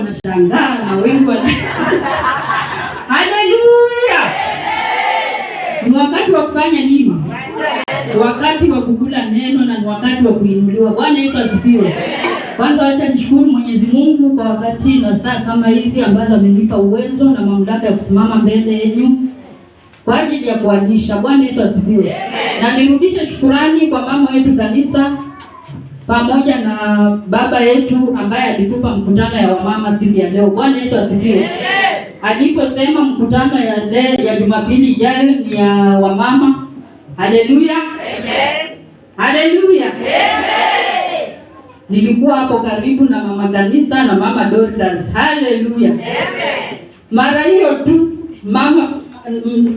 Wanashangaa na wengi wana Haleluya! Ni wakati wa kufanya nini? Wakati wa kukula neno na ni wakati wa kuinuliwa. Bwana Yesu asifiwe. Kwanza wacha nishukuru Mwenyezi Mungu kwa wakati na saa kama hizi ambazo amenipa uwezo na mamlaka ya kusimama mbele yenu kwa ajili ya kualisha. Bwana Yesu asifiwe. Na nirudishe shukurani kwa mama wetu kanisa pamoja na baba yetu ambaye alitupa mkutano ya wamama siku ya leo. Bwana Yesu asifiwe. Aliposema mkutano ya leo ya Jumapili ijayo ni ya wamama. Haleluya. Haleluya. Nilikuwa hapo karibu na mama kanisa na mama Dorcas. Haleluya. Mara hiyo tu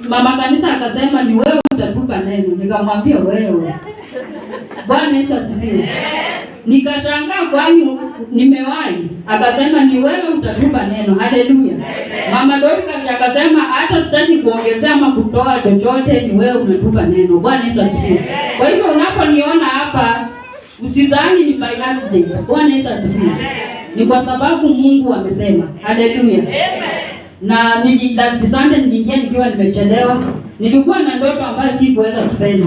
mama kanisa akasema, "Ni wewe utatupa neno." Nikamwambia, "Wewe." Bwana Yesu asifiwe. Nikashangaa, kwani nimewahi? Akasema, "Ni wewe utatupa neno." Haleluya. Mama Dorcas akasema, "Hata sitaki kuongezea ama kutoa chochote, ni wewe unatupa neno." Bwana Yesu asifiwe. Kwa hivyo unaponiona hapa, usidhani ni by accident. Bwana Yesu asifiwe. Ni kwa sababu Mungu amesema. Haleluya. Na last Sunday niliingia nikiwa nimechelewa. Nilikuwa na ndoto ambayo sikuweza kusema,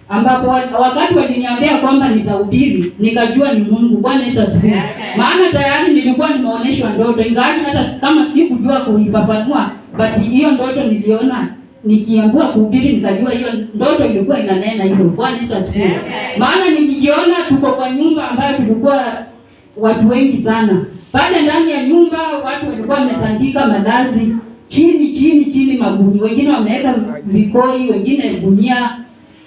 ambapo wakati waliniambia kwamba nitahubiri, nikajua ni Mungu. Bwana Yesu asifiwe. Maana tayari nilikuwa nimeonyeshwa ndoto, ingawa hata kama sikujua kuifafanua, but hiyo ndoto niliona nikiambiwa kuhubiri, nikajua hiyo ndoto ilikuwa inanena hivyo. Bwana Yesu asifiwe. Maana nilijiona tuko kwa nyumba ambayo tulikuwa watu wengi sana. Pale ndani ya nyumba watu walikuwa wametandika malazi chini chini chini, magunia, wengine wameweka vikoi, wengine gunia,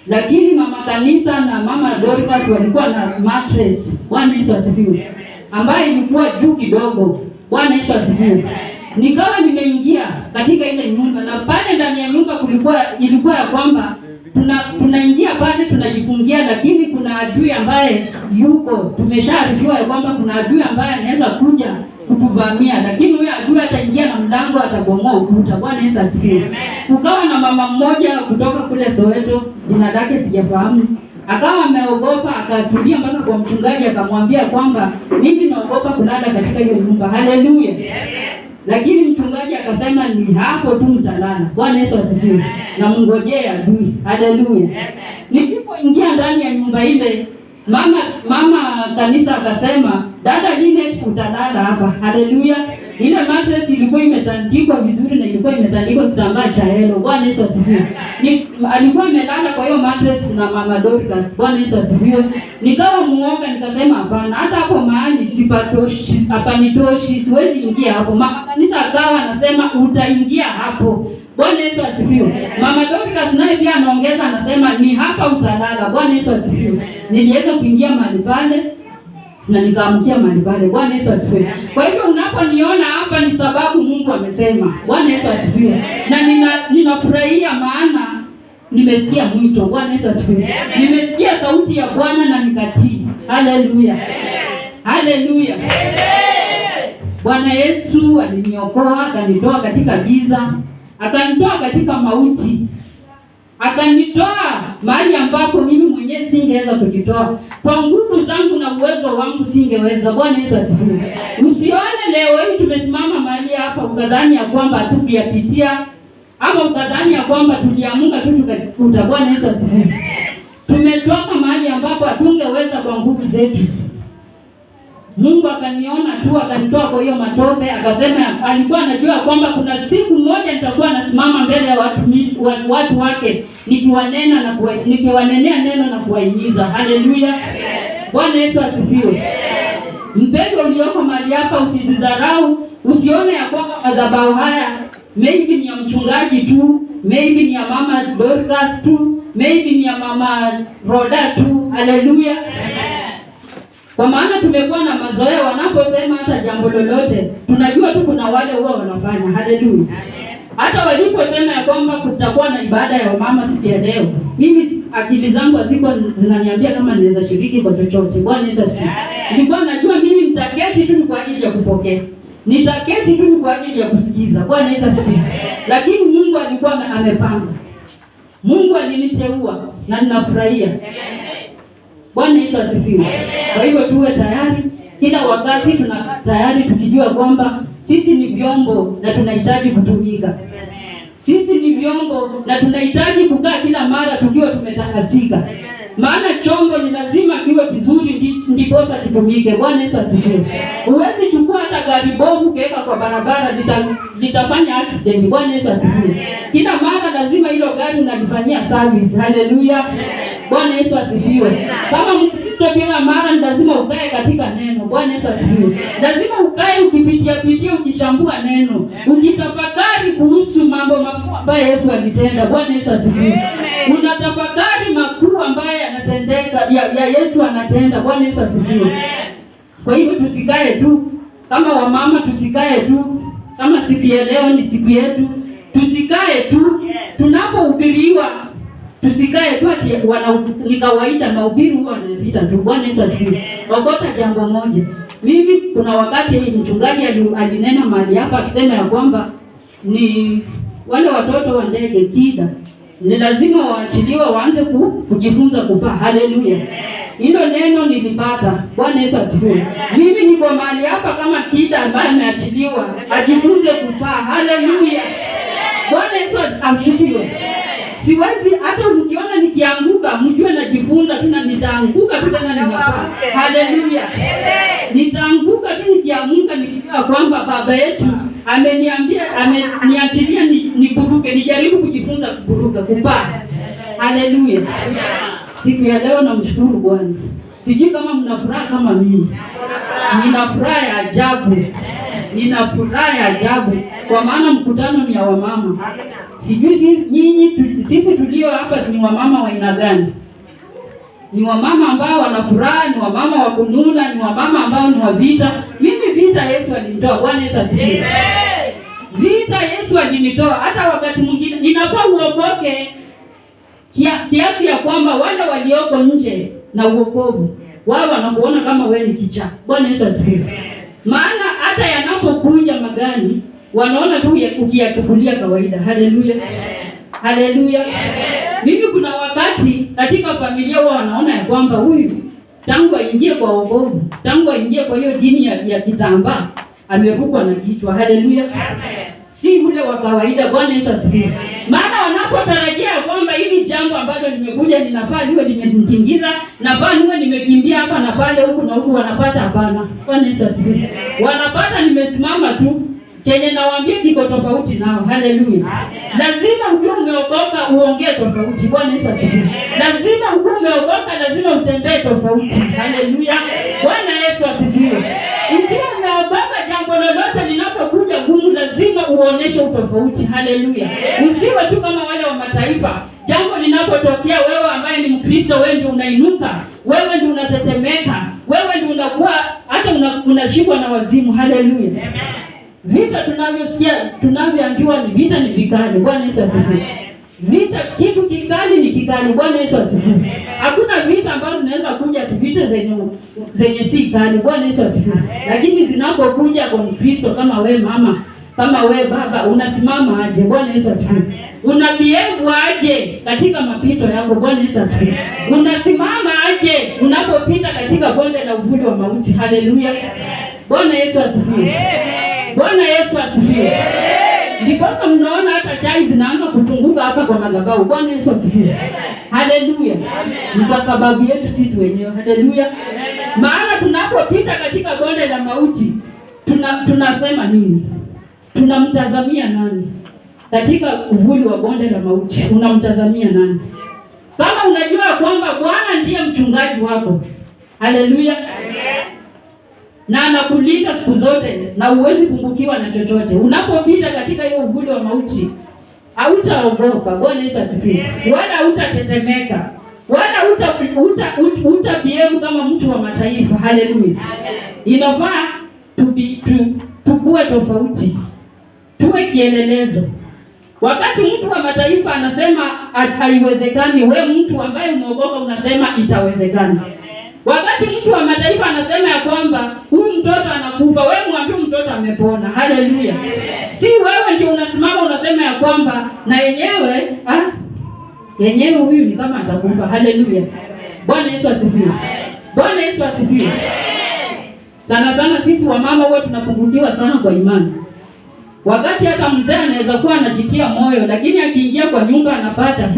lakini mama kanisa na mama Dorcas walikuwa na mattress. Bwana Yesu asifiwe, ambayo ilikuwa juu kidogo. Bwana Yesu asifiwe. Nikawa nimeingia katika ile nyumba, na pale ndani ya nyumba ilikuwa ya kwamba tunaingia pale tunajifungia, lakini kuna adui ambaye yuko, tumeshaarifiwa ya kwamba kuna adui ambaye anaweza kuja kutuvamia, lakini huyo adui ataingia na mlango, atabomoa ukuta. Bwana Yesu asifiwe. Kukawa na mama mmoja kutoka kule Soweto, jina lake sijafahamu, akawa ameogopa, akakimbia mpaka kwa mchungaji, akamwambia kwamba mimi naogopa kulala katika hiyo nyumba. Haleluya! Lakini mchungaji akasema, "Ni hapo tu mtalala." Bwana Yesu asifiwe. Na mngojee adui. Haleluya. Nilipoingia ndani ya nyumba ile, mama kanisa akasema, "Dada Linet, utalala hapa." Haleluya. Ile mattress ilikuwa imetandikwa vizuri na ilikuwa imetandikwa kitambaa cha yellow. Bwana Yesu asifiwe. Alikuwa amelala kwa hiyo mattress na mama Dorcas. Bwana Yesu asifiwe. Nikawa muoga, nikasema, "Hapana, hata hapo mahali sipatoshi, hapanitoshi, siwezi ingia hapo." Mama kanisa akawa anasema, "Utaingia hapo." Bwana Yesu asifiwe. Mama Dorcas naye pia anaongeza, anasema, "Ni hapa utalala." Bwana Yesu asifiwe. Niliweza kuingia mahali pale na nikaamkia mahali pale. Bwana Yesu asifiwe. Kwa hivyo unaponiona hapa ni sababu Mungu amesema. Bwana Yesu asifiwe. Na ninafurahia maana nimesikia mwito. Bwana Yesu asifiwe. Nimesikia sauti ya Bwana na nikatii. Haleluya. Haleluya. Bwana Yesu aliniokoa, akanitoa katika giza, akanitoa katika mauti, akanitoa mahali ambapo mimi mwenyewe singeweza kujitoa. Kwa nguvu zangu na uwezo wangu singeweza. Bwana Yesu asifiwe. Usione leo hii tumesimama mahali hapa ukadhani ya kwamba hatukuyapitia ama ukadhani ya kwamba tuliamuka tu tukajikuta. Bwana Yesu asifiwe. Tumetoka mahali ambapo hatungeweza kwa nguvu zetu. Mungu akaniona tu, akanitoa kwa hiyo matope, akasema alikuwa anajua kwamba kuna siku moja nitakuwa nasimama mbele ya watu wake nikiwanenea neno na kuwahimiza. Haleluya! Bwana Yesu asifiwe. Mpendwa ulioko mahali hapa, usijidharau, usione ya kwamba madhabahu haya maybe ni ya mchungaji tu, maybe ni ya mama Dorcas tu, maybe ni ya mama Roda tu. Haleluya! Kwa maana tumekuwa na mazoea, wanaposema hata jambo lolote, tunajua tu kuna wale huwa wanafanya. Haleluya! Hata waliposema ya kwamba kutakuwa na ibada ya wamama siku ya leo, mimi akili zangu haziko zinaniambia kama ninaweza shiriki kwa chochote. Bwana Yesu asifiwe. Nilikuwa najua mimi nitaketi tu ni kwa ajili ya kupokea, nitaketi tu ni kwa ajili ya kusikiza. Bwana Yesu asifiwe. Lakini Mungu alikuwa amepanga, Mungu aliniteua na ninafurahia. Bwana Yesu asifiwe. Kwa hivyo tuwe tayari. Kila wakati tunakaa tayari tukijua kwamba sisi ni vyombo na tunahitaji kutumika. Sisi ni vyombo na tunahitaji kukaa kila mara tukiwa tumetakasika. Maana chombo ni lazima kiwe kizuri ndiposa kitumike. Bwana Yesu asifiwe. Huwezi chukua hata gari bovu ukiweka kwa barabara, litafanya accident. Bwana Yesu asifiwe. Kila mara lazima hilo gari unalifanyia service. Haleluya. Bwana Yesu asifiwe. Kama Mkristo kila mara ni lazima ukae katika neno. Bwana Yesu asifiwe. Lazima ukae ukipitia pitia, ukichambua neno, ukitafakari kuhusu mambo makuu ambayo Yesu alitenda. Bwana Yesu asifiwe. Unatafakari makuu ambayo yanatendeka ya Yesu anatenda. Bwana Yesu asifiwe. Kwa hivyo tusikae tu kama wamama, tusikae tu kama siku ya leo ni siku yetu, tusikae tu tunapohubiriwa, tusikae tu ati wana, ni kawaida mahubiri huwa wanapita tu. Bwana Yesu asifiwe. Okota jambo moja. Mimi kuna wakati mchungaji alinena mahali hapa akisema ya kwamba ni wale watoto wa ndege kida ni lazima waachiliwe waanze kujifunza kupaa. Haleluya! Hilo neno nilipata. Bwana Yesu asifiwe. Mimi niko mahali hapa kama kida ambaye ameachiliwa ajifunze kupaa. Haleluya! Bwana Yesu asifiwe. Siwezi hata mkiona nikianguka, mjue najifunza tu na nitaanguka tu tena ninapaa. Haleluya! Nitaanguka tu nikiamuka nikijua kwamba baba yetu ameniambia, ameniachilia niburuke, nijaribu kujifunza kuburuka, kupaa. Haleluya! Siku ya leo namshukuru Bwana. Sijui kama mna furaha kama mimi. Nina furaha ya ajabu, nina furaha ya ajabu kwa maana mkutano ni ya wamama. Sijui nyinyi sisi tulio hapa ni wamama wa aina gani? Ni wamama ambao wana furaha, ni wamama wa kununa, ni wamama ambao ni wa vita. Mimi vita Yesu alinitoa. Bwana Yesu asifiwe. Vita Yesu alinitoa. Hata wakati mwingine ninafaa uokoke kiasi ya kwamba wale walioko nje na uokovu wao wanakuona kama wewe ni kichaa. Bwana Yesu asifiwe. Maana hata yanapokuja magani wanaona tu ukiyachukulia kawaida. Haleluya. Haleluya. Mimi kuna wakati katika familia wao wanaona ya kwamba huyu tangu aingie kwa wokovu, tangu aingie kwa hiyo dini ya kitambaa amerukwa na kichwa. Haleluya. Si ule wa kawaida. Bwana Yesu asifiwe. Maana wanapotarajia kwamba hili jambo ambalo limekuja linafaa liwe limemtingiza, nafaa niwe nimekimbia hapa na pale huku na huku, wanapata hapana. Bwana Yesu asifiwe. Wanapata nimesimama tu, chenye nawaambia kiko tofauti nao. Haleluya. Lazima ukiwa umeokoka uongee tofauti. Bwana Yesu asifiwe. Lazima ukiwa umeokoka lazima utembee tofauti. Haleluya. Bwana Yesu asifiwe. Ukiwa umeokoka jambo lolote linapokuja gumu lazima uoneshe utofauti. Haleluya. Usiwe tu kama wale wa mataifa. Jambo linapotokea wewe ambaye ni Mkristo, wewe ndio unainuka, wewe ndio unatetemeka, wewe ndio unakuwa hata unashikwa na wazimu. Haleluya. Vita tunavyosikia, tunavyoambiwa ni vita ni vikali. Bwana Yesu asifiwe. Vita kitu kikali ni kikali. Bwana Yesu asifiwe. Hakuna vita ambazo zinaweza kuja tu vita zenye si kali. Bwana Yesu asifiwe. Lakini zinapokuja kwa Mkristo kama we mama, kama we baba, unasimama aje? Bwana Yesu asifiwe. Unabehave aje katika mapito yako? Bwana Yesu asifiwe. Unasimama aje unapopita katika bonde la uvuli wa mauti? Haleluya. Bwana Yesu asifiwe. Bwana Yesu asifiwe. Ndiposa mnaona hata chai zinaanza kupunguka hapa kwa madhabahu. Bwana Yesu asifiwe. Haleluya. Ni kwa sababu yetu sisi wenyewe. Haleluya. Maana tunapopita katika bonde la mauti, tunasema nini? Tunamtazamia nani? Katika uvuli wa bonde la mauti, unamtazamia nani? Kama unajua kwamba Bwana ndiye mchungaji wako. Haleluya. Na anakulinda siku zote na huwezi pungukiwa na chochote. Unapopita katika hiyo uvuli wa mauti, hautaogopa. Bwana Yesu asifiwe. Wala hutatetemeka. Wala hutabehave kama mtu wa mataifa. Haleluya. Inafaa tukue tofauti. Tuwe kielelezo. Wakati mtu wa mataifa anasema haiwezekani, we mtu ambaye umeokoka unasema itawezekana. Wakati mtu wa mataifa anasema ya kwamba huyu mtoto anakufa, wewe mwambie mtoto amepona. Haleluya. Si wewe ndio unasimama unasema ya kwamba na yenyewe yenyewe huyu ni kama atakufa. Haleluya. Bwana Yesu asifiwe. Bwana Yesu asifiwe. Sana sana sisi wamama huwa tunapungukiwa sana kwa imani. Wakati hata mzee anaweza kuwa anajitia moyo, lakini akiingia kwa nyumba anapata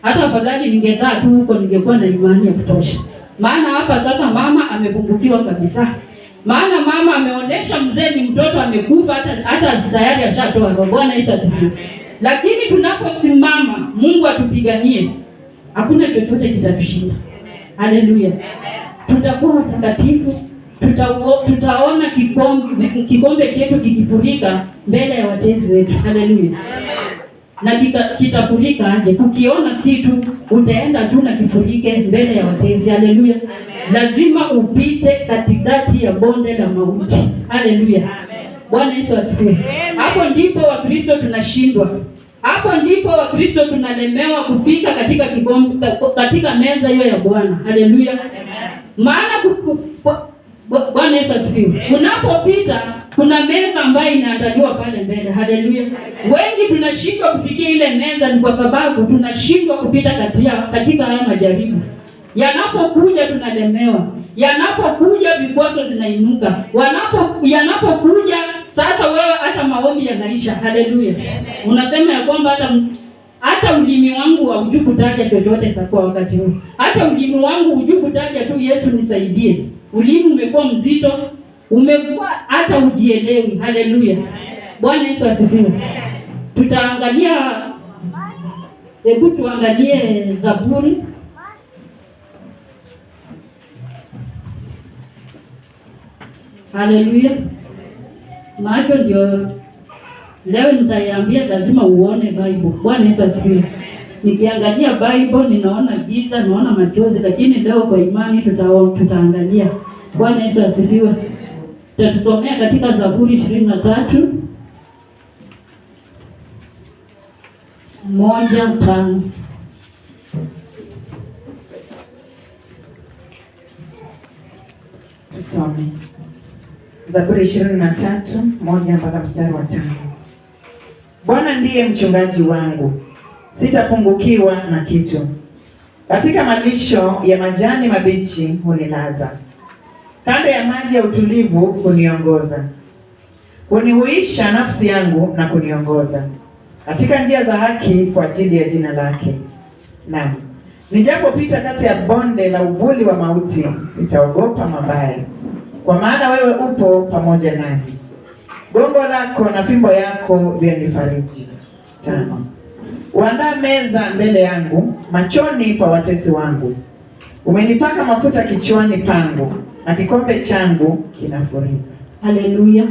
hata afadhali ningezaa tu huko, ningekuwa na imani ya kutosha. Maana hapa sasa mama amepungukiwa kabisa. Maana mama ameonesha mzee ni mtoto amekufa, hata tayari ashatoa roho. Bwana Yesu asifiwe. Lakini tunaposimama Mungu atupiganie, hakuna chochote kitatushinda. Haleluya. Tutakuwa watakatifu, tutaona kikombe chetu kikifurika mbele ya watezi wetu. Haleluya. Na kitafurika aje? Kukiona si tu utaenda tu na kifurike mbele ya watezi. Haleluya. Lazima upite katikati ya bonde la mauti. Haleluya. Bwana Yesu asifiwe. Hapo ndipo Wakristo tunashindwa. Hapo ndipo Wakristo tunalemewa kufika katika kikombe, katika meza hiyo ya Bwana. Haleluya. Maana Bwana Yesu asifiwe. Unapopita kuna meza ambayo inaandaliwa pale mbele. Haleluya. Wengi tunashindwa kufikia ile meza ni kwa sababu tunashindwa kupita katika haya majaribu. Yanapokuja tunalemewa. Yanapokuja vikwazo zinainuka. Yanapokuja sasa wewe hata maombi yanaisha. Haleluya. Unasema ya kwamba hata ulimi wangu haujui kutaja chochote kwa wakati huu. Hata ulimi wangu hujui kutaja tu Yesu nisaidie. Ulimi umekuwa mzito, umekuwa hata hujielewi. Haleluya. Bwana Yesu asifiwe. Tutaangalia, hebu tuangalie Zaburi Haleluya. Macho ndio leo nitaiambia lazima uone Bible. Bwana Yesu asifiwe. Nikiangalia Bible ninaona giza, naona machozi, lakini leo kwa imani tutaangalia. Bwana Yesu asifiwe. Tutatusomea katika Zaburi 23 1-5. Tusome Zaburi 23:1 mpaka mstari wa 5. Bwana ndiye mchungaji wangu, sitapungukiwa na kitu. Katika malisho ya majani mabichi hunilaza, kando ya maji ya utulivu huniongoza. Hunihuisha nafsi yangu na kuniongoza katika njia za haki kwa ajili ya jina lake. Naam, nijapopita kati ya bonde la uvuli wa mauti, sitaogopa mabaya, kwa maana wewe upo pamoja nami. Gongo lako na fimbo yako vyanifariji. 5. Uandaa meza mbele yangu machoni pa watesi wangu. Umenipaka mafuta kichwani pangu, na kikombe changu kinafurika. Haleluya.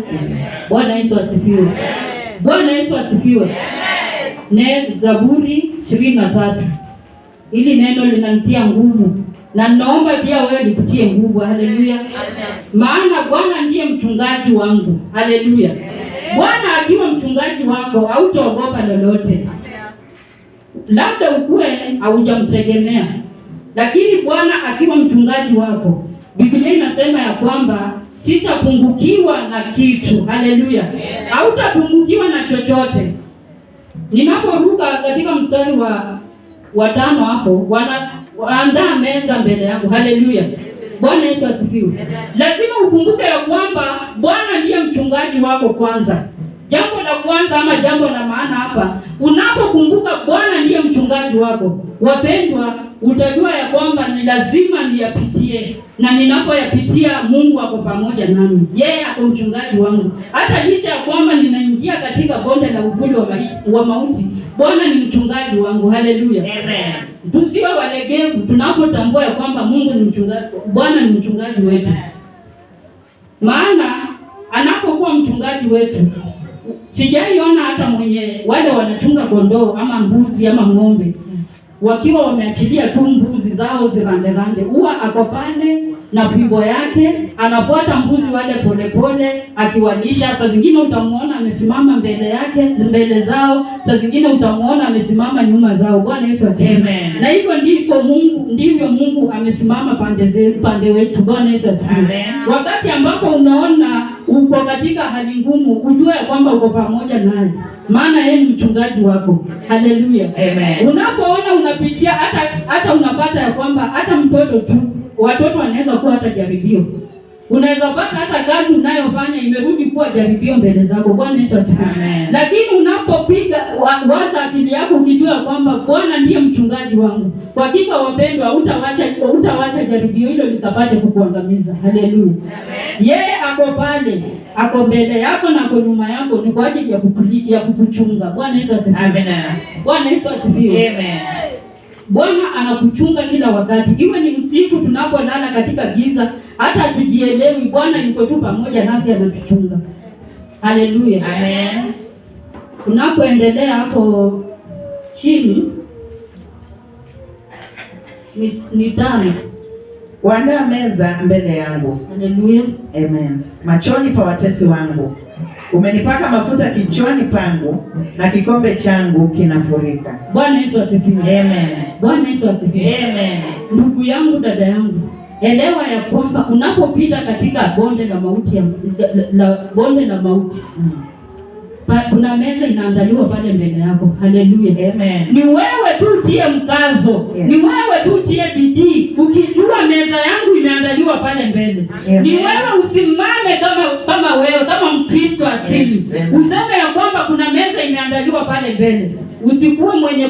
Bwana Yesu asifiwe. Bwana Yesu asifiwe. Ne Zaburi 23. Hili neno linanitia nguvu, na naomba pia wewe nikutie nguvu. Haleluya. Maana Bwana ndiye mchungaji wangu. Haleluya. Bwana akiwa mchungaji wako hautaogopa lolote. Labda ukue haujamtegemea, lakini Bwana akiwa mchungaji wako, Biblia inasema ya kwamba sitapungukiwa na kitu. Haleluya. Hautapungukiwa na chochote. Ninaporuka katika mstari wa 5 hapo, waandaa meza mbele yangu. Haleluya. Bwana Yesu asifiwe. Lazima ukumbuke ya kwamba Bwana ndiye mchungaji wako kwanza. Jambo la kwanza ama jambo la maana hapa, unapokumbuka Bwana ndiye mchungaji wako, wapendwa, utajua ya kwamba ni lazima niyapitie, na ninapoyapitia Mungu ako pamoja nami. Yeye ako mchungaji wangu. Hata licha ya kwamba ninaingia katika bonde la uvuli wa mauti, Bwana ni mchungaji wangu. Haleluya. Amen. Tusiwe walegevu tunapotambua ya kwamba Mungu ni mchungaji, Bwana ni mchungaji wetu. Maana anapokuwa mchungaji wetu, sijaiona hata mwenye wale wanachunga kondoo ama mbuzi ama ng'ombe wakiwa wameachilia tu mbuzi zao zirande-rande, huwa ako pale na fimbo yake anafuata mbuzi wale polepole akiwalisha. Saa zingine utamuona amesimama mbele yake, mbele zao, saa zingine utamuona amesimama nyuma zao. Bwana Yesu asifiwe. Amen. Na hivyo ndipo Mungu, ndivyo Mungu amesimama pande wetu. Bwana Yesu asifiwe. Amen. Wakati ambapo unaona uko katika hali ngumu, ujue kwamba uko pamoja naye, maana yeye ni mchungaji wako. Haleluya. Amen. Unapoona unapitia hata unapata ya kwamba hata mtoto tu, watoto wanaweza kuwa hata jaribio. Unaweza pata hata kazi unayofanya imerudi kuwa jaribio mbele zako. Bwana Yesu asifiwe. Amen. Lakini unapopiga waza akili yako ukijua kwamba Bwana ndiye mchungaji wangu, kwa hakika wapendwa, hutawacha jaribio hilo likapate kukuangamiza. Haleluya. Yeye ako pale, ako mbele yako na ako nyuma yako, ni kwa ajili ya kukuchunga. Bwana Yesu asifiwe. Amen. Bwana Yesu asifiwe. Amen. Bwana anakuchunga kila wakati, iwe ni usiku tunapolala katika giza, hata hatujielewi, Bwana yuko tu pamoja nasi, anatuchunga. Haleluya. Amen. Unapoendelea hapo chini ni 5. Waandaa meza mbele yangu. Haleluya. Amen. Machoni pa watesi wangu. Umenipaka mafuta kichwani pangu na kikombe changu kinafurika. Bwana Yesu asifiwe. Amen. Bwana Yesu asifiwe. Amen. Ndugu yangu, dada yangu, elewa ya kwamba unapopita katika bonde la mauti ya, la, bonde la mauti kuna meza inaandaliwa pale mbele yako. Haleluya. Amen. Ni wewe tu utie mkazo. Yes. Ni wewe tu utie bidii, ukijua meza yangu imeandaliwa pale mbele. Amen. Ni wewe usimame kama wewe kama Mkristo asili. Yes. Amen. Useme ya kwamba kuna meza imeandaliwa pale mbele. Usikuwe mwenye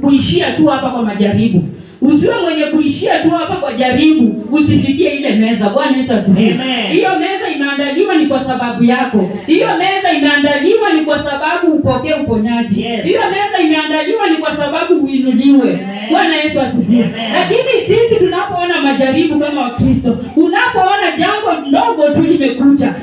kuishia tu hapa kwa majaribu. Usiwe mwenye kuishia tu hapa kwa jaribu, usifikie ile meza. Bwana Yesu asifiwe. Amen. Hiyo meza imeandaliwa ni kwa sababu yako. Hiyo meza imeandaliwa ni kwa sababu upokee uponyaji. Yes. Hiyo meza imeandaliwa ni kwa sababu uinuliwe. Amen. Bwana Yesu asifiwe. Amen. Lakini sisi tunapoona majaribu kama Wakristo, unapoona jambo ndogo tu limekuja,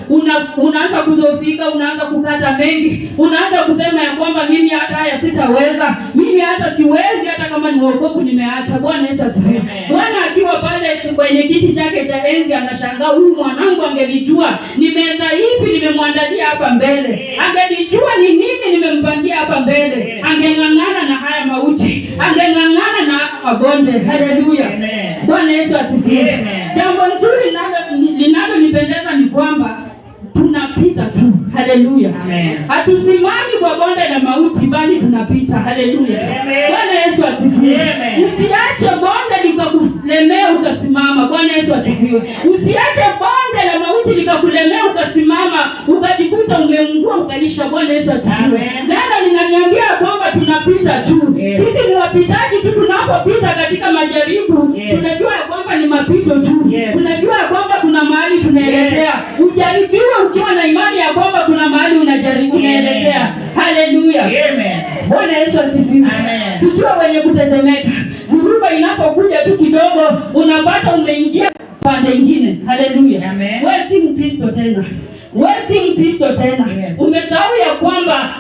unaanza kudhoofika, unaanza kukata mengi, unaanza kusema ya kwamba mimi hata haya sitaweza, mimi hata siwezi, hata kama ni wokovu nimeacha. Bwana Yesu asifiwe. Amen. Bwana akiwa pale kwenye kiti chake cha enzi anashangaa, huyu mwanangu angelijua ni meza ipi nimemwandalia hapa mbele, angelijua ni nini nimempangia hapa mbele, angeng'ang'ana na haya mauti, angeng'ang'ana na haya mabonde. Haleluya. Amen. Bwana Yesu asifiwe. Amen. Jambo nzuri linalonipendeza ni kwamba tunapita tu. Haleluya. Amen. Hatusimami kwa bonde la mauti, bali tunapita. Haleluya. Amen. Bwana Yesu asifiwe. Amen. Usiache bonde likakulemea ukasimama. Bwana Yesu asifiwe. Usiache bonde la mauti likakulemea ukasimama, ukajikuta umeungua ukaisha. Bwana Yesu asifiwe. Amen. Neno linaniambia kwamba tunapita tu. Yes. Sisi ni wapitaji tu. Tunapopita katika majaribu, Yes. tunajua ya kwamba ni mapito tu. Yes. Tunajua ya kwamba kuna mahali tunaelekea. Ujaribiwe ukiwa na imani ya kwamba kuna mahali unajaribu unaelekea. Haleluya. Amen. Bwana Yesu asifiwe. Amen. Tusiwe wenye kutetemeka. Dhuruba inapokuja tu kidogo, unapata umeingia pande ingine. Haleluya. Amen. Wewe si Mkristo tena. Wewe si Mkristo tena. Yes. Umesahau ya kwamba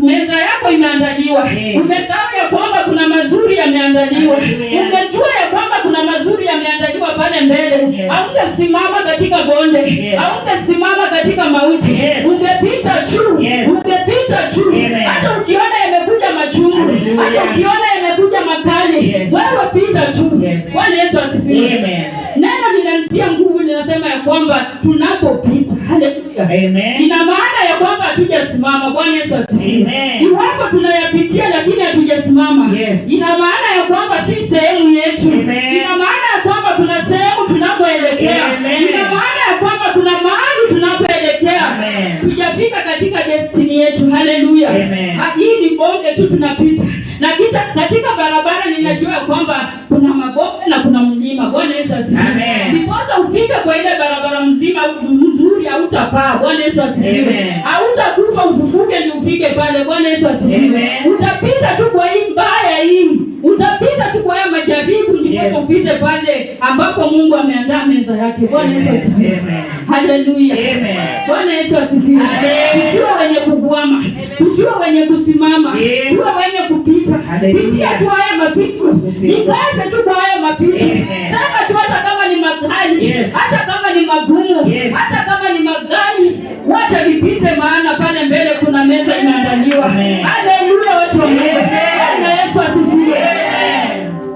meza yako imeandaliwa. Yes. Umesahau ya kwamba kuna mazuri yameandaliwa. Hallelujah. Ungejua ya kwamba kuna mazuri yameandaliwa pale mbele, Yes. haungesimama katika bonde, Yes. haungesimama katika mauti. Yes. Ungepita tu. Yes. Ungepita tu. Amen. Hata ukiona yamekuja machungu, Hallelujah. hata ukiona yamekuja makali, Yes. wewe pita tu. Yes. Bwana Yesu asifiwe. Amen. Neno linanitia nguvu, linasema ya kwamba tunapopita, haleluya, Amen. ina maana ya kwamba hatujasimama. Bwana Yesu asifiwe. Amen. Iwapo tunayapitia lakini hatujasimama, Yes. ina maana ya kwamba si sehemu yetu. Amen. Ina maana ya kwamba kuna sehemu tunapoelekea. Amen. Ina maana ya kwamba kuna mahali tunapoelekea. Amen. Tujafika katika destiny yetu. Haleluya. Amen. Hii ni bonde tu tunapita, na katika barabara ninajua Yes. kwamba kuna mabonde na kuna mlima. Bwana Yesu asifiwe. Amen. Ndiposa ufike kwa ile barabara mzima mzuri, hautapaa. Bwana Yesu asifiwe. Amen. Hautakufa ufufuke ni ufike pale. Bwana Yesu asifiwe. Amen. Utapita tu kwa hii mbaya hii, utapita tu kwa haya majaribu, ndipo Yes. ufike pale ambapo Mungu ameandaa meza yake. Bwana Yesu asifiwe. Amen. Haleluya. Amen. Bwana Yesu asifiwe. Amen. Tusiwe wenye kugwama, tusiwe wenye kusimama, Amen. tuwe wenye kupita. Haleluya. Pitia tu haya mapito, Usiwe. jikaze tu kwa haya mapito. Amen. Sema tu hata kama ni makali, Yes. hata kama ni magumu, Yes. hata kama ni magani, wacha nipite, maana pale mbele kuna meza imeandaliwa. Amen. Haleluya, watu wa Mungu. Amen. Bwana Yesu asifiwe.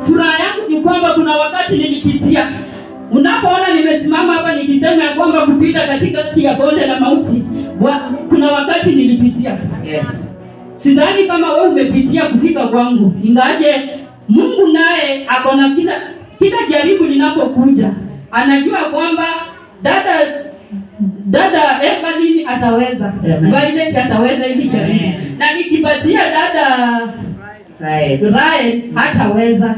Furaha yangu ni kwamba kuna wakati nilipitia. Unapoona nimesimama hapa nikisema ya kwamba kupita katikati ya bonde la mauti, kuna wakati nilipitia. Yes. Sidhani kama wewe umepitia kufika kwangu, ingaje Mungu naye akona kila jaribu linapokuja Anajua kwamba dada Evelyn ataweza, Amen. Violet ataweza ili jaribu, Amen. Na nikipatia dada Rael hataweza,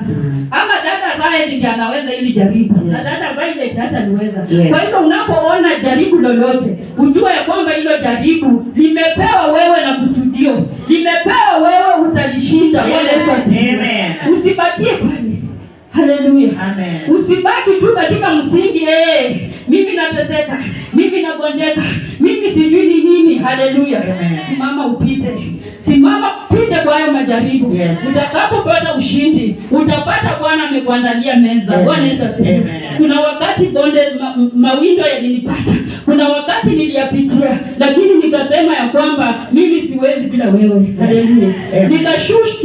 ama dada Rael ndiye anaweza ili jaribu na dada Violet hataliweza. Kwa hivyo unapoona jaribu lolote, ujue ya kwamba hilo jaribu limepewa wewe na kusudio, limepewa wewe, utalishinda. Bwana Yesu asifiwe. Amen. Usibakie pale. Haleluya. Amen. Usibaki tu katika msingi, mimi nateseka, mimi nagonjeka, mimi sijui ni nini. Haleluya. Amen. Simama upite, simama upite kwa hayo majaribu. Utakapopata ushindi, utapata Bwana amekuandalia meza. Amen. Bwana Yesu asifiwe. Amen. Kuna wakati bonde mawindo yalinipata, kuna wakati niliyapitia, lakini nikasema ya kwamba mimi siwezi bila wewe. Haleluya. Amen.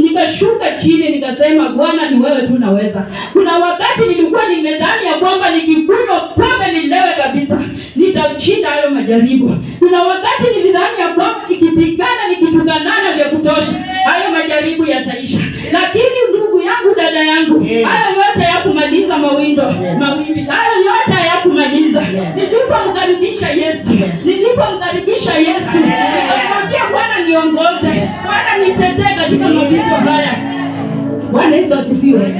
Nikashuka chini nikasema, Bwana, ni wewe tu unaweza. Kuna wakati nilikuwa nimedhani ya kwamba nikikunywa pombe nilewe kabisa nitashinda hayo majaribu. Kuna wakati nilidhani ya kwamba nikipigana, nikitukanana vya kutosha, hayo majaribu yataisha. Lakini ndugu yangu, dada yangu, hayo yote hayakumaliza mawindo, mawimbi, hayo yote hayakumaliza. Nilipomkaribisha Yesu, nilipomkaribisha Yesu, nikamwambia Bwana, niongoze, Bwana, nitetee katika mapito haya. Bwana Yesu asifiwe.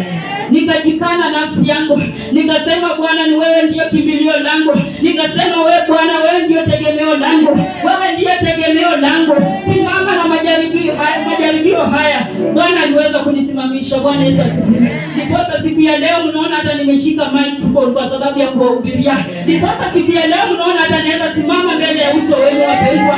Nikajikana nafsi yangu, nikasema Bwana, ni wewe ndiyo kimbilio langu. Nikasema wewe Bwana, wewe ndiyo tegemeo langu, wewe ndiyo tegemeo langu. Simama na majaribio haya, majaribio haya. Bwana aliweza kunisimamisha. Bwana Yesu asifiwe. Ndiposa siku ya leo mnaona hata nimeshika microphone kwa sababu ya kuwahubiria. Ndiposa siku ya leo mnaona hata naweza simama mbele ya uso wenu wapendwa.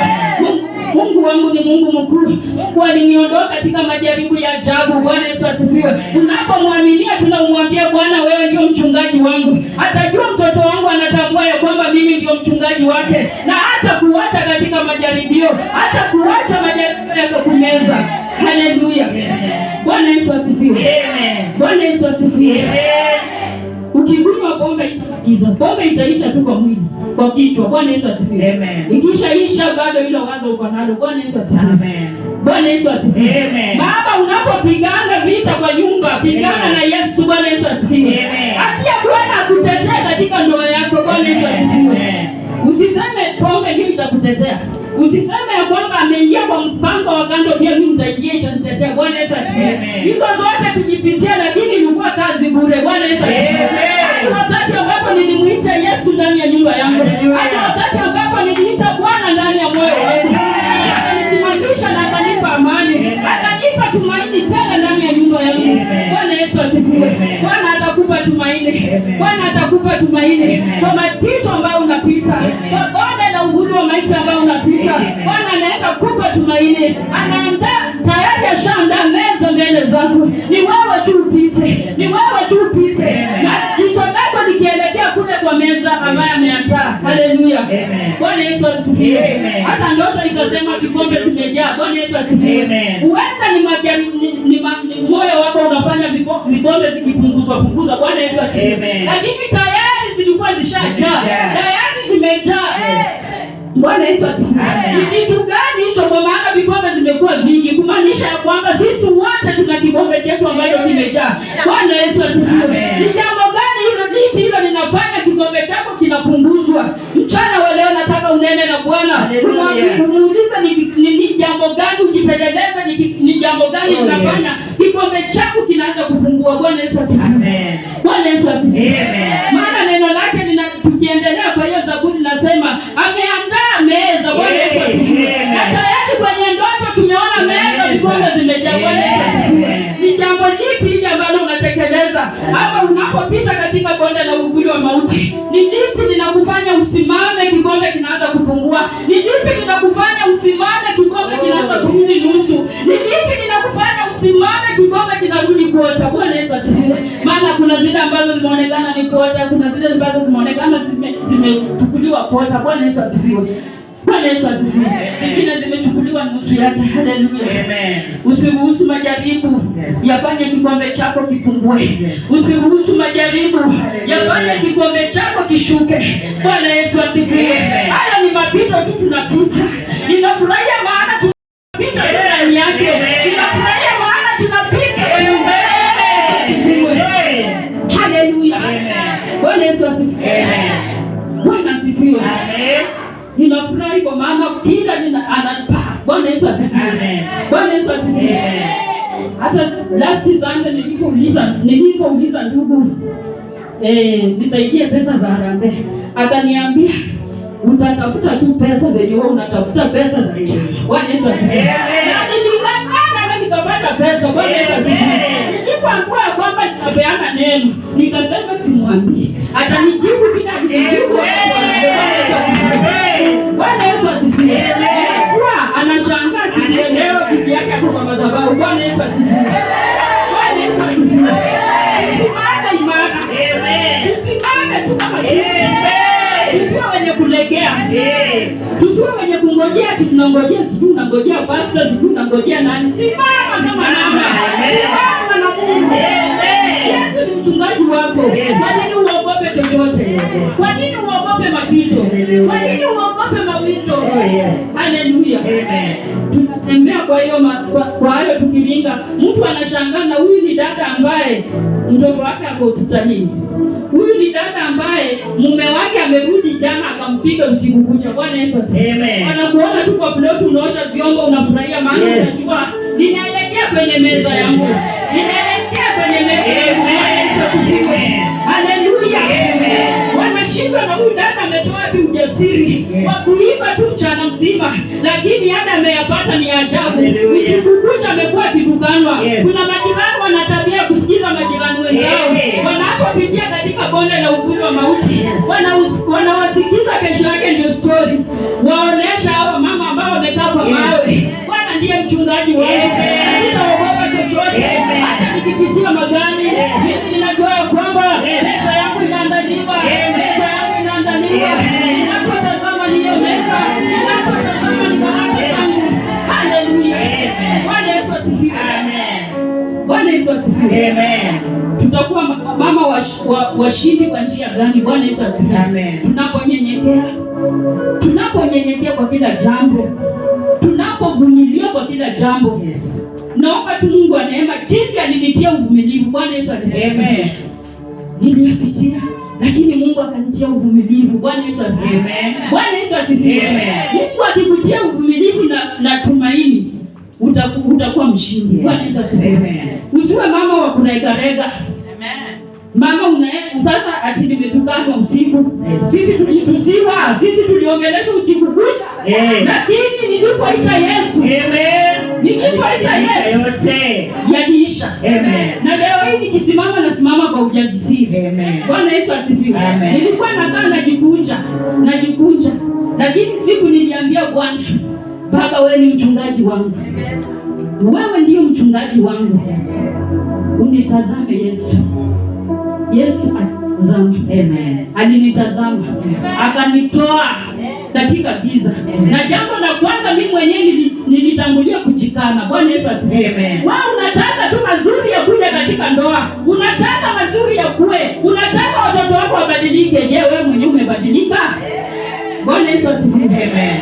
Mungu wangu ni Mungu mkuu. Mungu aliniondoa katika majaribu ya ajabu. Bwana Yesu asifiwe. Unapomwaminia, tunamwambia Bwana, wewe ndio mchungaji wangu. Atajua mtoto wangu anatambua ya kwamba mimi ndio mchungaji wake, na hata kuacha katika majaribio, hata kuacha majaribio yakakumeza. Haleluya. Bwana Yesu asifiwe. Amen. Bwana Yesu asifiwe. Ukikunywa pombe itamaliza. Pombe itaisha tu kwa mwili, kwa kichwa. Bwana Yesu asifiwe. Amen. Ikishaisha bado hilo wazo uko nalo. Bwana Yesu asifiwe. Amen. Bwana Yesu asifiwe. Amen. Baba, unapopigana vita kwa nyumba, pigana Amen. na Yesu. Bwana Yesu asifiwe. Amen. Ambia Bwana akutetee katika ndoa yako. Bwana Yesu asifiwe. Amen. Usiseme pombe ndio itakutetea. Usiseme ya kwamba ameingia kwa mpango wa kando, pia mimi nitaingia itanitetea. Bwana Yesu asifiwe. Amen. Hizo zote tulipitia, lakini ilikuwa kazi bure. Bwana Yesu asifiwe. Amen. Hadi wakati ambapo nilimuita Yesu ndani ya nyumba yangu, Hallelujah. hadi wakati ambapo niliita Bwana ndani ya moyo wangu, akanisimamisha na akanipa amani, akanipa tumaini tena ndani ya nyumba yangu. Amen. Bwana Yesu asifiwe. Amen. Bwana atakupa tumaini. Amen. Bwana atakupa tumaini Amen. kwa mapito ambayo unapita, Amen. kwa bonde la uvuli wa maiti ambayo unapita. Amen. Bwana anaenda kupa tumaini, anaandaa tayari, ashaandaa meza mbele zako. Ni wewe tu upite, ni wewe tu upite, Amen. na jicho lako likielekea kule kwa meza ambayo ameandaa. Haleluya, Amen. Bwana Yesu asifiwe. Amen. Hata ndoto ikasema vikombe vimejaa. Bwana Yesu asifiwe. Amen. Huenda ni moyo wako unafanya vikombe zikipunguzwa punguzwa. Bwana Yesu asifiwe. Amen. Lakini tayari zilikuwa zishajaa, Zimejaa. tayari zimejaa. Yes. Bwana Yesu asifiwe. Amen. Ni kitu gani hicho? Kwa maana vikombe zimekuwa vingi, kumaanisha ya kwamba sisi wote tuna kikombe chetu ambacho kimejaa. Bwana Yesu asifiwe. Amen. Ni jambo gani hilo, lipi hilo linafanya kikombe chako kinapunguzwa? Mchana wa leo nataka unene na Bwana, Hallelujah. umuulize ni jambo gani, ujipeleleze ni jambo gani Oh, linafanya yes. kikombe chako kinaanza kupungua. Bwana Yesu asifiwe. Amen. Bwana Yesu asifiwe. Amen. Maana neno lake lina, tukiendelea kwa hiyo Zaburi nasema ameandaa meza. Bwana Yesu asifiwe. Amen. Na tayari kwenye ndoto tumeona meza, Meza. vikombe zimejaa. Bwana Yesu asifiwe. Amen. Ni jambo lipi hili ambalo unatekeleza ama unapopita katika bonde la uvuli wa mauti? Ni lipi linakufanya usimame kikombe kinaanza kupungua? Ni lipi linakufanya usimame kikombe kinaanza kurudi nusu? Ni lipi linakufanya usimame kikombe kinarudi kuota? Bwana Yesu asifiwe. Maana kuna zile ambazo zimeonekana ni kuota, kuna zile ambazo zimeonekana zimechukuliwa kuota. Bwana Yesu asifiwe. Bwana Yesu asifiwe. Zingine zimechukuliwa nusu yake. Haleluya. Amen. Usiruhusu majaribu yafanye kikombe chako kipungue. Usiruhusu majaribu yafanye kikombe chako kishuke. Bwana Yesu asifiwe. Amen. Haya ni mapito tu tunapita. Ninafurahia maana tunapita tu ndani yake. Amen. Ninafurahia maana tunapita tu. Bwana Yesu asifiwe. Haleluya. Amen. Bwana Yesu asifiwe. Ninafurahi kwa maana kila ananipa. Bwana Yesu asifiwe. Amen. Bwana Yesu asifiwe. Amen. Hata last Sunday nilipouliza ndugu, nisaidie pesa za harambee, akaniambia utatafuta tu pesa venye wewe unatafuta pesa za chama. Bwana Yesu asifiwe. Na niling'ang'ana na nikapata pesa. Bwana Yesu asifiwe. Nilipoambiwa kwamba nitapeana neno, nikasema simwambii, atanijibu bila kunijibu. Bwana Yesu asifiwe. Bwana Yesu asifiwe. Kwa anashangaa siku ya leo bibi yake hapo kwa madhabahu. Bwana Yesu asifiwe. Bwana Yesu asifiwe. Tusimame imara. Tusimame tu kama sisi. Tusiwe wenye kulegea. Tusiwe wenye kungojea ati tunangojea, sijui unangojea pastor, sijui unangojea nani. Simama kama mama. Simama na Mungu. Yesu ni mchungaji wako. Kwa nini uogope chochote? Kwa nini uogope mapito? Kwa nini uogope mawindo? Oh, yes. Haleluya. Amen. Tunatembea kwa hiyo kwa hayo tukiringa, mtu anashangaa, na huyu ni dada ambaye mtoto wake ako hospitalini. Huyu ni dada ambaye mume wake amerudi jana akampiga usiku kucha. Bwana Yesu asifiwe. Amen. Anakuona tu kwa plot unaosha vyombo unafurahia, maana Yes. unajua ninaelekea kwenye meza yangu, ninaelekea kwenye meza yangu. Bwana Yesu asifiwe. Haleluya. Wanashindwa na huyu dada ametoa wapi ujasiri Yes. wa kuimba tu mchana mzima, lakini yale ameyapata ni ajabu. Hallelujah. Usiku kucha amekuwa akitukanwa. Yes. Kuna majirani wana tabia ya kusikiza majirani wenzao Amen. wanapopitia katika bonde la uvuli wa mauti. Yes. Wanawasikiza, kesho yake ndio story waonesha hawa mama ambao wamekaa kwa Yes. mawe. Bwana ndiye mchungaji wangu, Amen. sitaogopa chochote, Amen. hata nikipitia magani. Yes. Mimi ninajua ya kwamba Yes. meza yangu inaandaliwa, Amen. meza yangu inaandaliwa. Amen. Ninachotazama ni hiyo meza, ninachotazama ni baraka zangu. Haleluya! Amen. Bwana Yesu asifiwe. Amen. Bwana Yesu asifiwe. Amen. Tutakuwa mama washindi kwa njia gani? Bwana Yesu asifiwe. Amen. Tunaponyenyekea, tunaponyenyekea kwa kila jambo, tunapovumilia kwa kila jambo. Yes. Naomba tu Mungu wa neema, jinsi alinitia uvumilivu. Bwana Yesu asifiwe. Amen. Niliyapitia, lakini Mungu akanitia uvumilivu. Bwana Yesu asifiwe. Amen. Bwana Yesu asifiwe. Amen. Mungu akikutia uvumilivu na tumaini, utakuwa mshindi. Bwana Yesu asifiwe. Amen. Usiwe mama wa kuregarega. Mama sasa ati nimetukanwa usiku. Yes. Sisi tulitusiwa, sisi tuliongeleshwa usiku kucha. Eh. Lakini nilipoita Yesu, Amen. nilipoita Yesu Yote. yaliisha. Amen. Na leo hii nikisimama nasimama kwa ujasiri. Amen. Bwana Yesu asifiwe. Amen. Nilikuwa nakaa najikunja, najikunja, lakini siku niliambia Bwana, Baba, wewe ni mchungaji wangu, wewe ndiyo mchungaji wangu, Yes. unitazame Yesu. Yesu atazama. Amen. Alinitazama Yes. akanitoa katika giza, na jambo la kwanza mimi mwenyewe nilitangulia kujikana. Bwana Yesu asifiwe. Amen. Wewe unataka tu mazuri ya kuja katika ndoa, unataka mazuri ya kuwe, unataka watoto wako wabadilike. Je, wewe mwenyewe umebadilika? Bwana Yesu asifiwe. Amen.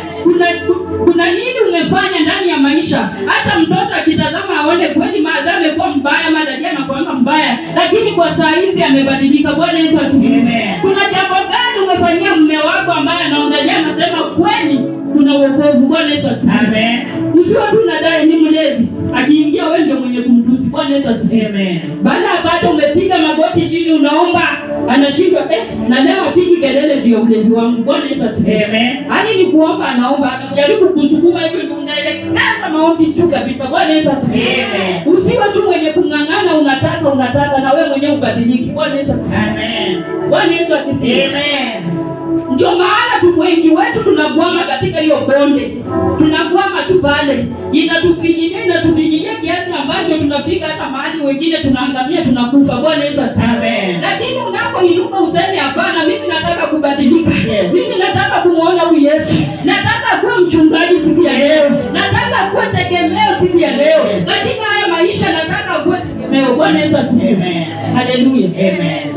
Kuna nini umefanya ndani ya maisha? Hata mtoto akitazama aone kweli maadha amekuwa mbaya, ama daddy anakuanga mbaya, lakini kwa saa hizi amebadilika. Bwana Yesu asifiwe. Amen. Kuna jambo gani umefanyia mume wako ambaye anaangalia anasema kweli kuna wokovu? Bwana Yesu asifiwe. Amen. Usiwe tu unadai ni mlevi, akiingia wewe ndio mwenye kumtusi. Bwana Yesu asifiwe. Amen. Baada ya pale umepiga magoti chini unaomba, anashindwa na leo apigi kelele juu ya ulevi wangu. Bwana Yesu asifiwe. Amen. Yaani ni kuomba anaomba, anajaribu kusukuma hivyo ndio unaelekeza maombi juu kabisa. Bwana Yesu asifiwe. Amen. Usiwe tu mwenye kung'ang'ana, unataka unataka na wewe mwenyewe ubadiliki. Bwana Yesu asifiwe. Amen. Bwana Yesu asifiwe. Amen. Ndio maana tu wengi wetu tunakwama katika hiyo bonde, tunakwama tu pale, inatufinyilia inatufinyilia kiasi ambacho tunafika hata mahali wengine tunaangamia, tunakufa. Bwana Yesu asifiwe. Amen. Lakini unapoinuka useme hapana, mimi nataka kubadilika. Yes. Mimi nataka kumwona huyu Yesu, nataka kuwa mchungaji siku ya leo, nataka kuwa tegemeo siku ya leo. Yes. Katika haya maisha nataka kuwa tegemeo. Bwana Yesu asifiwe. Amen. Haleluya. Amen.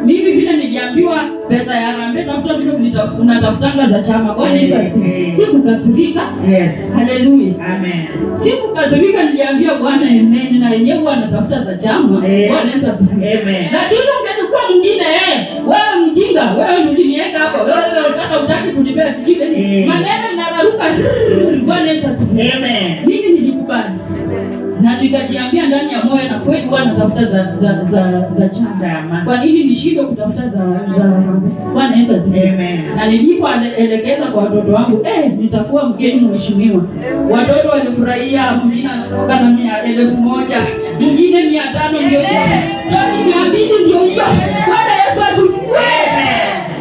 Mimi vile niliambiwa pesa ya harambee, tafuta vile unatafutanga za chama. Bwana Yesu asifiwe. Sikukasirika. Yes. Haleluya. Amen. Sikukasirika, niliambia Bwana amen, na wenyewe huwa anatafuta za chama. Eh. Bwana Yesu asifiwe. Amen. Lakini ungelikuwa mwingine wewe mjinga. Mjinga, wewe ndio uliniweka hapo. Wewe sasa hutaki kunipea sijui nini. Maneno inararuka. Bwana Yesu asifiwe. Amen. Mimi nilikubali na nikajiambia ndani ya moyo, na kweli huwa natafuta za chama. Chama. Kwa nini nishindwe kutafuta za harambee? Bwana Yesu asifiwe. Amen. Na nilipoelekeza kwa watoto wangu, nitakuwa mgeni mheshimiwa. Watoto walifurahia, mwingine anatoka na 1,000, mwingine 500 ndio hiyo, 200 ndio hiyo. Bwana Yesu asifiwe.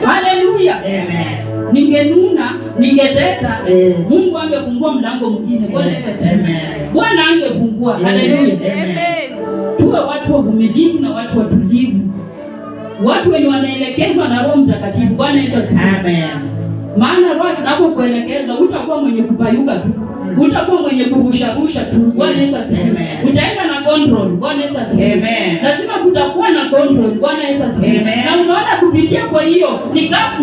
Haleluya. Amen. Ningenuna, ningeteta, Eh. Mungu angefungua mlango mwingine. Bwana Yesu asifiwe. Amen. Bwana angefungua. Haleluya. Amen. Tuwe watu wavumilivu na watu watulivu, watu wenye wanaelekezwa na Roho Mtakatifu. Bwana Yesu asifiwe. Amen. Maana Roho anapokuelekeza utakuwa mwenye kupayuka tu, utakuwa mwenye kurusharusha tu. Bwana Yesu asifiwe. Amen. Utaenda na control. Bwana Yesu asifiwe. Amen. Lazima kutakuwa na control. Bwana Yesu asifiwe. Amen. Na unaona kupitia kwa hiyo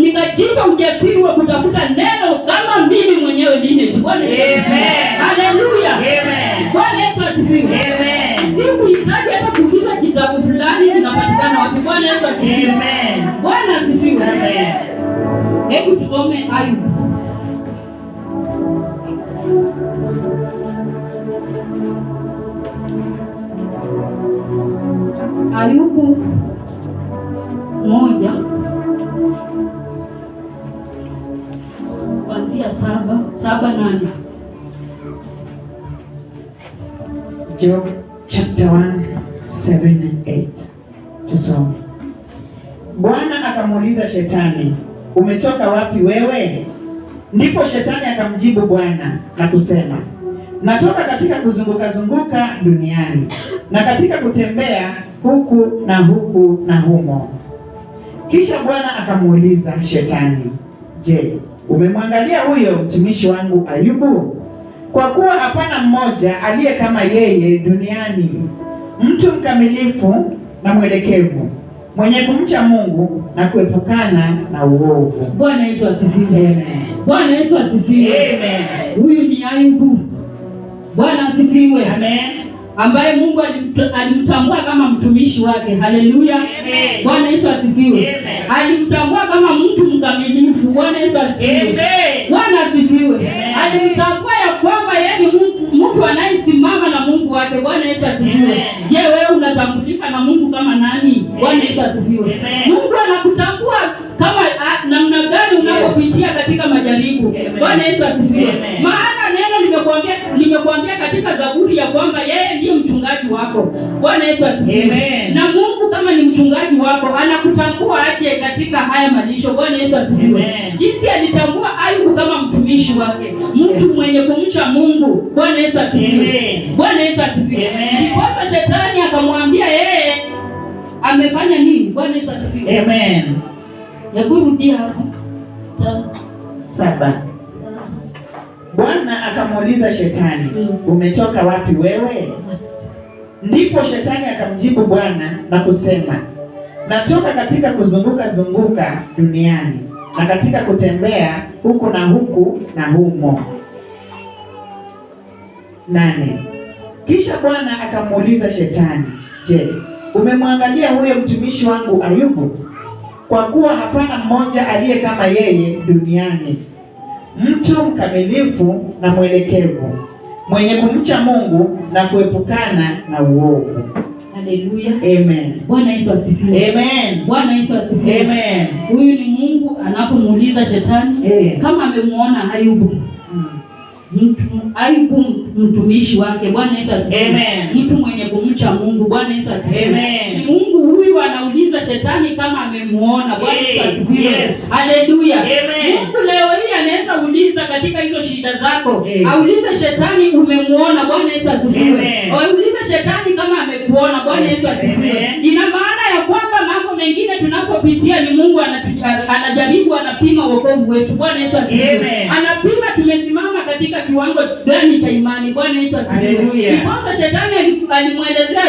nikajipa ujasiri wa kutafuta neno kama mimi mwenyewe Linet. Bwana Yesu asifiwe. Amen. Haleluya. Amen. Bwana Yesu asifiwe. Amen. Si kuhitaji hata kuuliza kitabu fulani kinapatikana wapi. Bwana Yesu asifiwe. Amen. Bwana asifiwe. Amen. Hebu tusome Ayubu. Ayubu 1 kuanzia 7, 7 8. Job chapter 1, 7 and 8. Tusome. Bwana akamuuliza Shetani, umetoka wapi wewe? Ndipo Shetani akamjibu Bwana na kusema, natoka katika kuzunguka zunguka duniani na katika kutembea huku na huku na humo. Kisha Bwana akamuuliza Shetani, je, umemwangalia huyo mtumishi wangu Ayubu? Kwa kuwa hapana mmoja aliye kama yeye duniani, mtu mkamilifu na mwelekevu, mwenye kumcha Mungu na kuepukana na uovu. Bwana Yesu asifiwe. Amen. Bwana Yesu asifiwe. Amen. Huyu ni Ayubu. Bwana asifiwe. Amen. Ambaye Mungu alimtambua kama mtumishi wake. Haleluya. Amen. Bwana Yesu asifiwe. Amen. Alimtambua kama mtu mkamilifu. Bwana Yesu asifiwe. Amen. Bwana asifiwe. Amen. Alimtambua ya kwamba yeye ni mtu anayesimama na Mungu wake. Bwana Yesu asifiwe. Amen. Je, wewe unatambulika na Mungu kama nani? Bwana Yesu asifiwe. Amen. Mungu anakutambua kama namna gani unapopitia katika majaribu. Amen. Bwana Yesu asifiwe. Amen. Maana neno nimekuambia katika Zaburi ya kwamba yeye ndiye mchungaji wako. Bwana Yesu asifiwe. Amen. Na Mungu kama ni mchungaji wako anakutambua aje katika haya malisho. Bwana Yesu asifiwe. Amen. Jinsi alitambua Ayubu kama mtumishi wake, mtu Yes. mwenye kumcha Mungu. Bwana Yesu asifiwe. Amen. Bwana Yesu asifiwe. Amen. Ndiposa shetani akamwambia yeye amefanya nini? Bwana Yesu asifiwe. Amen. Hebu rudia hapo. 7. Bwana akamuuliza Shetani, umetoka wapi wewe? Ndipo Shetani akamjibu Bwana na kusema, natoka katika kuzunguka zunguka duniani na katika kutembea huku na huku na humo. 8. Kisha Bwana akamuuliza Shetani, je, umemwangalia huyo mtumishi wangu Ayubu? Kwa kuwa hapana mmoja aliye kama yeye duniani, mtu mkamilifu na mwelekevu, mwenye kumcha Mungu na kuepukana na uovu. Haleluya. Amen. Bwana Yesu asifiwe. Amen. Bwana Yesu asifiwe. Amen. Huyu ni Mungu anapomuuliza Shetani kama amemuona Ayubu. Ayubu mtumishi wake. Bwana Yesu asifiwe. Amen. Mtu mwenye kumcha Mungu. Bwana Yesu asifiwe. Amen. Ni Mungu huyu anauliza Shetani kama amemuona. Bwana Yesu asifiwe. Yes. Haleluya. Amen. Mungu leo hii anaweza uliza katika hizo shida zako. Aulize Shetani umemuona. Bwana Yesu asifiwe. Amen. Aulize Shetani kama amekuona. Bwana Yesu asifiwe. Amen. Ina maana ya kwamba mambo mengine tunapopitia ni Mungu anajaribu, anapima wokovu wetu. Bwana Yesu asifiwe. Amen. Anapima tumesimama katika kiwango gani cha imani. Bwana Yesu asifiwe. Haleluya. Ndiposa Shetani alimwelezea,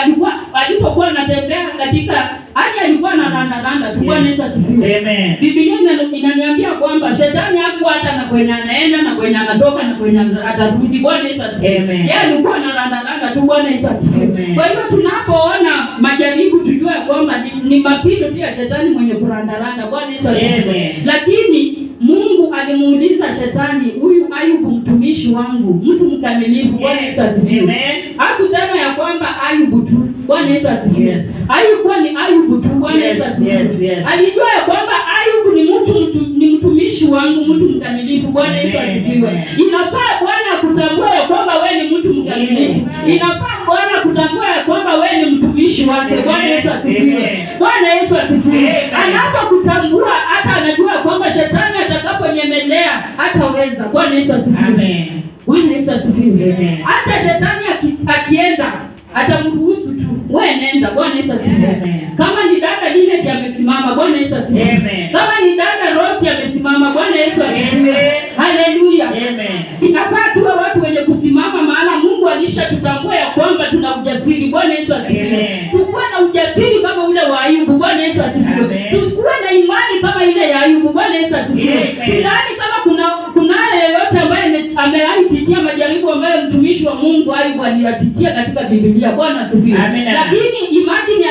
alikuwa alipokuwa anatembea katika hadi alikuwa analanda tu. Bwana Yesu asifiwe. Amen. Biblia inaniambia kwamba shetani hakuwa hata na kwenye anaenda na kwenye anatoka na kwenye atarudi. Bwana Yesu asifiwe. Amen. Yeye alikuwa analanda tu. Bwana Yesu asifiwe. Amen. Kwa hivyo tunapoona majaribu tujue ya kwamba ni mapito tu ya shetani mwenye kurandaranda. Bwana Yesu asifiwe. Amen. Lakini Mungu alimuuliza shetani, huyu Ayubu mtumishi wangu, mtu mkamilifu. Bwana Yesu asifiwe. Amen. Hakusema ya kwamba Ayubu tu. Bwana Yesu asifiwe. Yes. Ayubu ni Ayubu tu. Bwana Yesu asifiwe. Yes. Alijua ya kwamba Ayubu ni mtu, ni mtumishi wangu, mtu mkamilifu. Bwana Yesu asifiwe. Amen. Inafaa Bwana kutambua ya kwamba wewe ni mtu mkamilifu. Yes. Inafaa Bwana kutambua ya kwamba wewe ni mtumishi wake. Bwana Yesu asifiwe. Amen. Bwana Yesu asifiwe. Amen. Anapokutambua hata anajua kwamba shetani atakaponyemelea hataweza. Bwana Yesu asifiwe. Amen. Bwana Yesu asifiwe. Amen. Hata shetani akienda atamruhusu tu, wewe nenda. Bwana Yesu asifiwe. Amen. Kama ni dada Linet amesimama, Bwana Yesu asifiwe. Amen. Kama ni dada Rose amesimama, Bwana Yesu asifiwe. Amen. Haleluya. Amen. Inafaa tuwe watu wenye kusimama, maana Mungu alishatutambua ya kwamba tuna ujasiri. Bwana Yesu asifiwe. Amen. Tukuwe na ujasiri kama ule wa Ayubu. Bwana Yesu asifiwe. Amen. Tusikuwe na imani kama ile ya Ayubu. Bwana Yesu asifiwe. Amen. Sidhani kama kunaye yeyote ambaye amewahi majaribu ambayo mtumishi wa Mungu Ayubu aliyapitia katika Biblia. Bwana asifiwe. Amen. Lakini imagine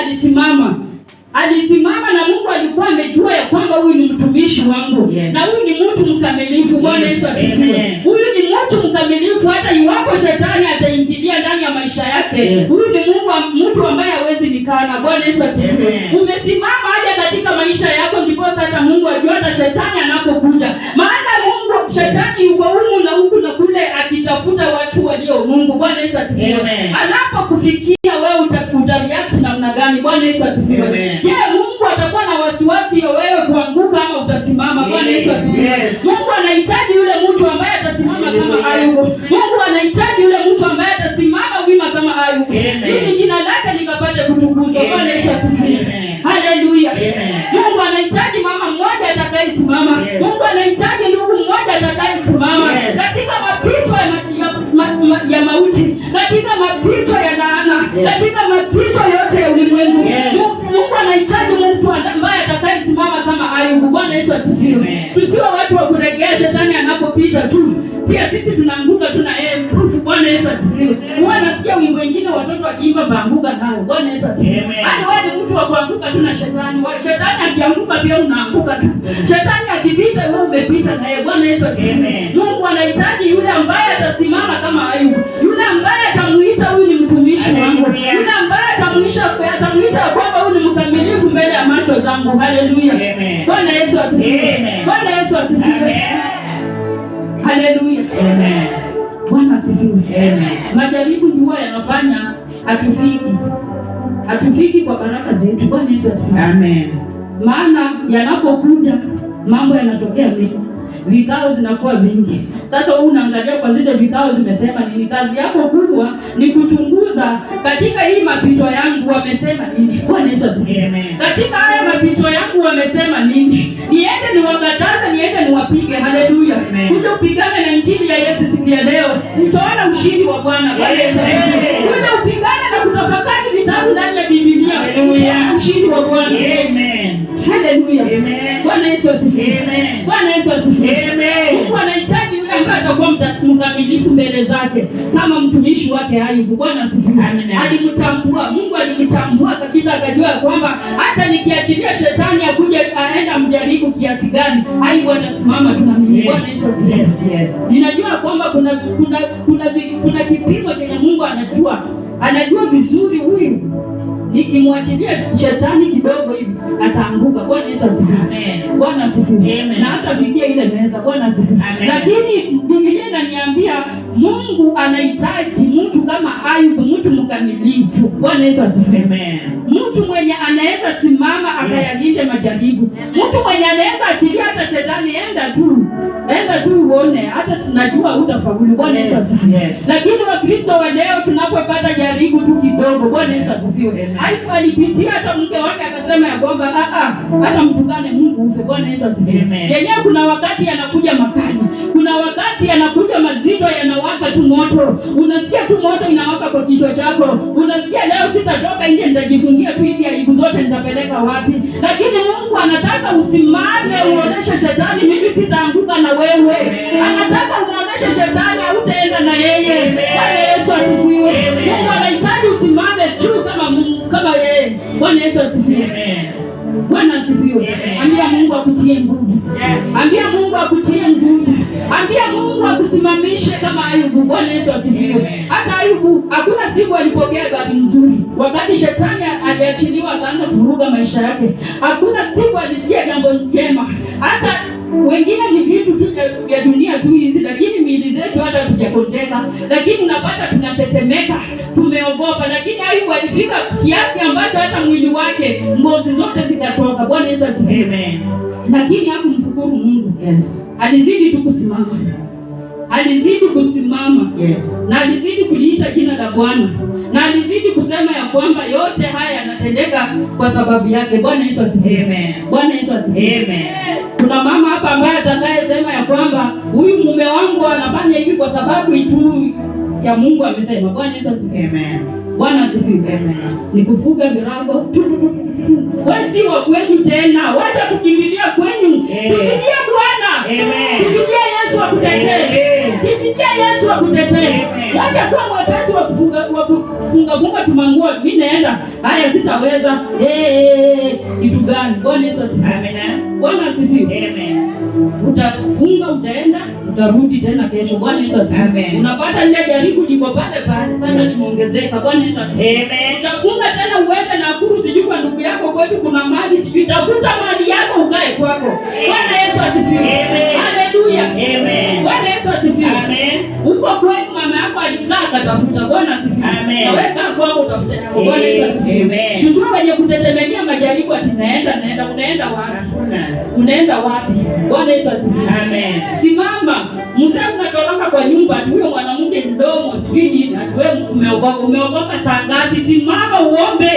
alisimama na Mungu alikuwa amejua ya kwamba huyu ni mtumishi wangu Yes. na huyu ni mtu mkamilifu. Bwana Yes. Yesu asifiwe. Amen. Huyu ni mtu mkamilifu, hata iwapo shetani ataingilia ndani ya maisha yake, Yes. huyu ni Mungu, mtu ambaye hawezi nikana. Bwana Yesu asifiwe. Amen. Umesimama aje katika maisha yako, ndiposa hata Mungu ajua hata shetani anapokuja, maana Mungu shetani yuko humu na huku na kule akitafuta watu walio Mungu. Bwana Yesu asifiwe. Amen. Anapokufikia wewe utareact namna gani? Bwana Yesu asifiwe. Amen. Je, Mungu atakuwa na wasiwasi ya wewe kuanguka ama utasimama? Bwana Yesu asifiwe. Yes. Mungu anahitaji yule mtu ambaye atasimama kama Ayubu. Mungu anahitaji yule mtu ambaye atasimama wima kama Ayubu, Amen. ili jina lake likapate kutukuzwa. Bwana Yesu asifiwe. Amen. Haleluya. Amen. Mungu anahitaji mama mmoja atakayesimama. Yes. Mungu anahitaji ndugu mmoja atakayesimama Yes. katika mapito ya mauti, katika mapito ya laana, Yes. katika mapito yote ya ulimwengu. Yes. Mungu anahitaji mtu ambaye atakayesimama kama Ayubu. Bwana Yesu asifiwe. Amen. Tusiwe watu wa kuregea shetani anapopita tu, pia sisi tunaanguka tu na yeye mtu. Bwana Yesu asifiwe. Huwa nasikia wimbo wengine watoto wakiimba baanguka nao. Bwana Yesu asifiwe. Amen. Yaani wewe ni mtu wa kuanguka tu na shetani. Shetani akianguka pia unaanguka tu. Shetani akipita wewe umepita na yeye. Bwana Yesu asifiwe. Amen. Mungu anahitaji yule ambaye atasimama kama Ayubu, yule ambaye atamuita huyu ni mtumishi wangu, Haleluya. yule ambaye atamuita kwamba huyu ni mkamilifu mbele ya macho zangu. Haleluya. Amen. Bwana Yesu asifiwe. Amen. Bwana Yesu asifiwe. Amen. Haleluya. Amen. Bwana asifiwe. Amen. Majaribu ndio yanafanya hatufiki kwa baraka zetu. Bwana Yesu asifiwe. Amen. Maana yanapokuja mambo yanatokea mengi, vikao zinakuwa vingi. Sasa wewe unaangalia kwa zile vikao zimesema nini. Kazi yako kubwa ni kuchunguza katika hii mapito yangu wamesema nini. Bwana Yesu asifiwe. Amen. Katika haya mapito yangu wamesema nini? Niende niwakataze, niende niwapige. Haleluya! Amen. Kuja upigane na injili ya Yesu siku ya leo, utaona ushindi wa Bwana. Bwana Yesu asifiwe. Amen. Kuja upigane na kutafakari vitabu ndani ya Biblia, Haleluya. utaona ushindi wa Bwana. Amen. Haleluya. Amen. Bwana Yesu asifiwe. Amen. Bwana Yesu asifiwe. Amen. Mungu anahitaji yule ambaye atakuwa mkamilifu mbele zake kama mtumishi wake Ayubu. Bwana asifiwe. Amina. Alimtambua, Mungu alimtambua kabisa, akajua kwamba hata nikiachilia shetani akuje aenda mjaribu kiasi gani, Ayubu atasimama tu na mimi. Bwana Yes. Yesu asifiwe. Yes. Yes. Ninajua kwamba kuna kipimo chenye Mungu anajua, anajua vizuri huyu nikimwachilia shetani kidogo hivi ataanguka. Bwana Yesu asifiwe. Amen. Bwana asifiwe. Amen. Na hatafikia ile meza. Bwana asifiwe. Amen. Lakini Biblia inaniambia Mungu anahitaji mtu kama Ayubu, mtu mkamilifu. Bwana Yesu asifiwe. Amen. Mtu mwenye anaweza simama akayalinde majaribu, mtu mwenye anaweza achilia hata shetani, enda tu, enda tu uone, hata sinajua hutafaulu. Bwana Yesu Yes, asifiwe. yes. Lakini Wakristo wa leo tunapopata jaribu tu kidogo, Bwana Yesu asifiwe. Amen. Ayubu alipitia hata mke wake akasema ya kwamba hata mtukane Mungu ufe. Bwana Yesu asifiwe. Amen. Yenyewe kuna wakati yanakuja makali, kuna wakati yanakuja mazito, yanawaka tu moto, unasikia tu moto inawaka kwa kichwa chako, unasikia leo sitatoka nje, nitajifungia tu hizi aibu zote nitapeleka wapi? Lakini Mungu anataka usimame, uoneshe shetani, mimi sitaanguka na wewe. Amen. Anataka uoneshe shetani hautaenda na yeye. Amen. Bwana Yesu asifiwe. Amen. Mungu anahitaji usimame Ambia Mungu akutie nguvu. Ambia Mungu akutie nguvu. Ambia Mungu akusimamishe kama Ayubu. Bwana Yesu asifiwe. Hata Ayubu hakuna siku alipokea habari nzuri. Wakati shetani aliachiliwa akaanza kuvuruga maisha yake, hakuna siku alisikia jambo njema. Hata wengine ni vitu tu vya dunia tu hizi, lakini miili zetu hata hatujagonjeka, lakini unapata tunatetemeka, tumeogopa. Lakini Ayubu alifika kiasi ambacho hata mwili wake ngozi zote zikatoka. Bwana Yesu asifiwe. Amen. Lakini hakumshukuru Mungu, alizidi tu kusimama, alizidi kusimama na alizidi kuliita jina la Bwana na alizidi kusema ya kwamba yote haya yanatendeka kwa sababu yake. Bwana Yesu asifiwe. Amen. Bwana Yesu asifiwe. Amen. Kuna mama hapa ambaye atakayesema ya kwamba huyu mume wangu anafanya hivi kwa sababu tu ya Mungu amesema. Bwana Yesu asifiwe. Amen. Bwana asifiwe. Amen. Ni kufuga virago tu, tu, tu, tu, tu. Wewe si wa kwenu tena, wacha kukimbilia kwenu. Kimbilia Bwana. Amen. Kimbilia Yesu akutetee. Amen. Kimbilia Yesu akutetee. Amen. Wacha kuwa mwepesi wa kufunga funga tumanguo, mimi naenda haya, sitaweza. Eh, kitu gani? Bwana Yesu asifiwe. Amen. Bwana asifiwe. Amen. Utafunga, utaenda, utarudi tena kesho. Bwana Yesu asifiwe. Amen. Unapata lile jaribu liko pale pale, sasa limeongezeka. Bwana Yesu asifiwe. Amen. Utafunga tena uende Nakuru, sijui kwa ndugu yako, kwetu kuna mali, sijui tafuta mali yako ukae kwako. Bwana Yesu asifiwe. Amen. Haleluya. Amen. Bwana Yesu asifiwe. Amen. Huko kwenu mama yako alikaa akatafuta. Bwana asifiwe. Amen. Na wewe kaa kwako utafute yako. Bwana Yesu asifiwe. Amen. Tusiwe wenye kutetemekea majaribu ati naenda naenda, unaenda wapi? Hakuna. Unaenda wapi? Bwana Yesu asifiwe. Amen. Simama. Mzee unatoroka kwa nyumba ati huyo mwanamke mdomo sijui nini, ati wewe umeogopa. Umeogopa saa ngapi? Simama uombe.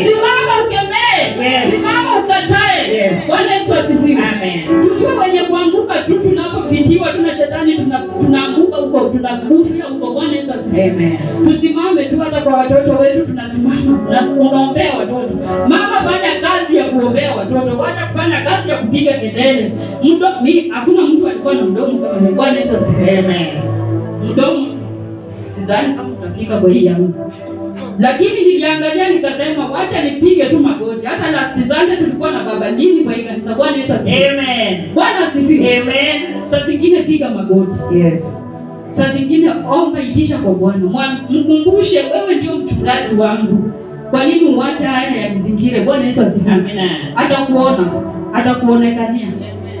Simama ukemee. Simama ukatae. Bwana Yesu asifiwe. Amen. Tusiwe wenye kuanguka tu tunapopitiwa tu na shetani, tunaanguka huko, tunakufia huko. Bwana Yesu asifiwe. Amen. Tusimame tu, hata kwa watoto wetu tunasimama na unaombea watoto. Mama, fanya kazi ya kuombea watoto, wacha kufanya kazi ya kupiga kelele. Hakuna mtu alikuwa na mdomo kama mimi. Bwana Yesu asifiwe. Amen. Mdomo sidhani kama utafika kwa hii yangu, lakini niliangalia nikasema, wacha nipige tu magoti. Hata last Sunday tulikuwa na baba nini kwa hii kanisa. Bwana Yesu asifiwe. Amen. Bwana asifiwe. Amen. Saa zingine piga magoti. Saa zingine omba, itisha kwa Bwana, mkumbushe wewe ndio mchungaji wangu. Kwa nini uache haya yanizingire? Bwana Yesu asifiwe. Amina. Atakuona, atakuonekania.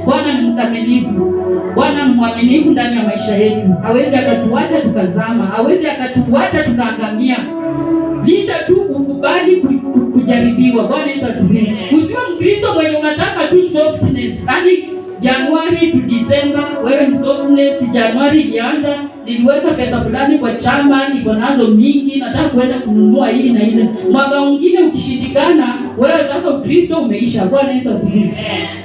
Bwana ni mkamilifu, Bwana ni mwaminifu ndani ya maisha yetu. Hawezi akatuacha tukazama, hawezi akatuacha tukaangamia. Licha tu ukubali kujaribiwa. Bwana Yesu asifiwe. Usiwe Mkristo mwenye unataka tu softness, yaani Januari to December wewe ni softness. Januari ilianza, niliweka pesa fulani kwa chama, niko nazo mingi, nataka kuenda kununua hii na ile. Mwaka mwingine ukishindikana, wewe sasa Ukristo umeisha. Bwana Yesu asifiwe.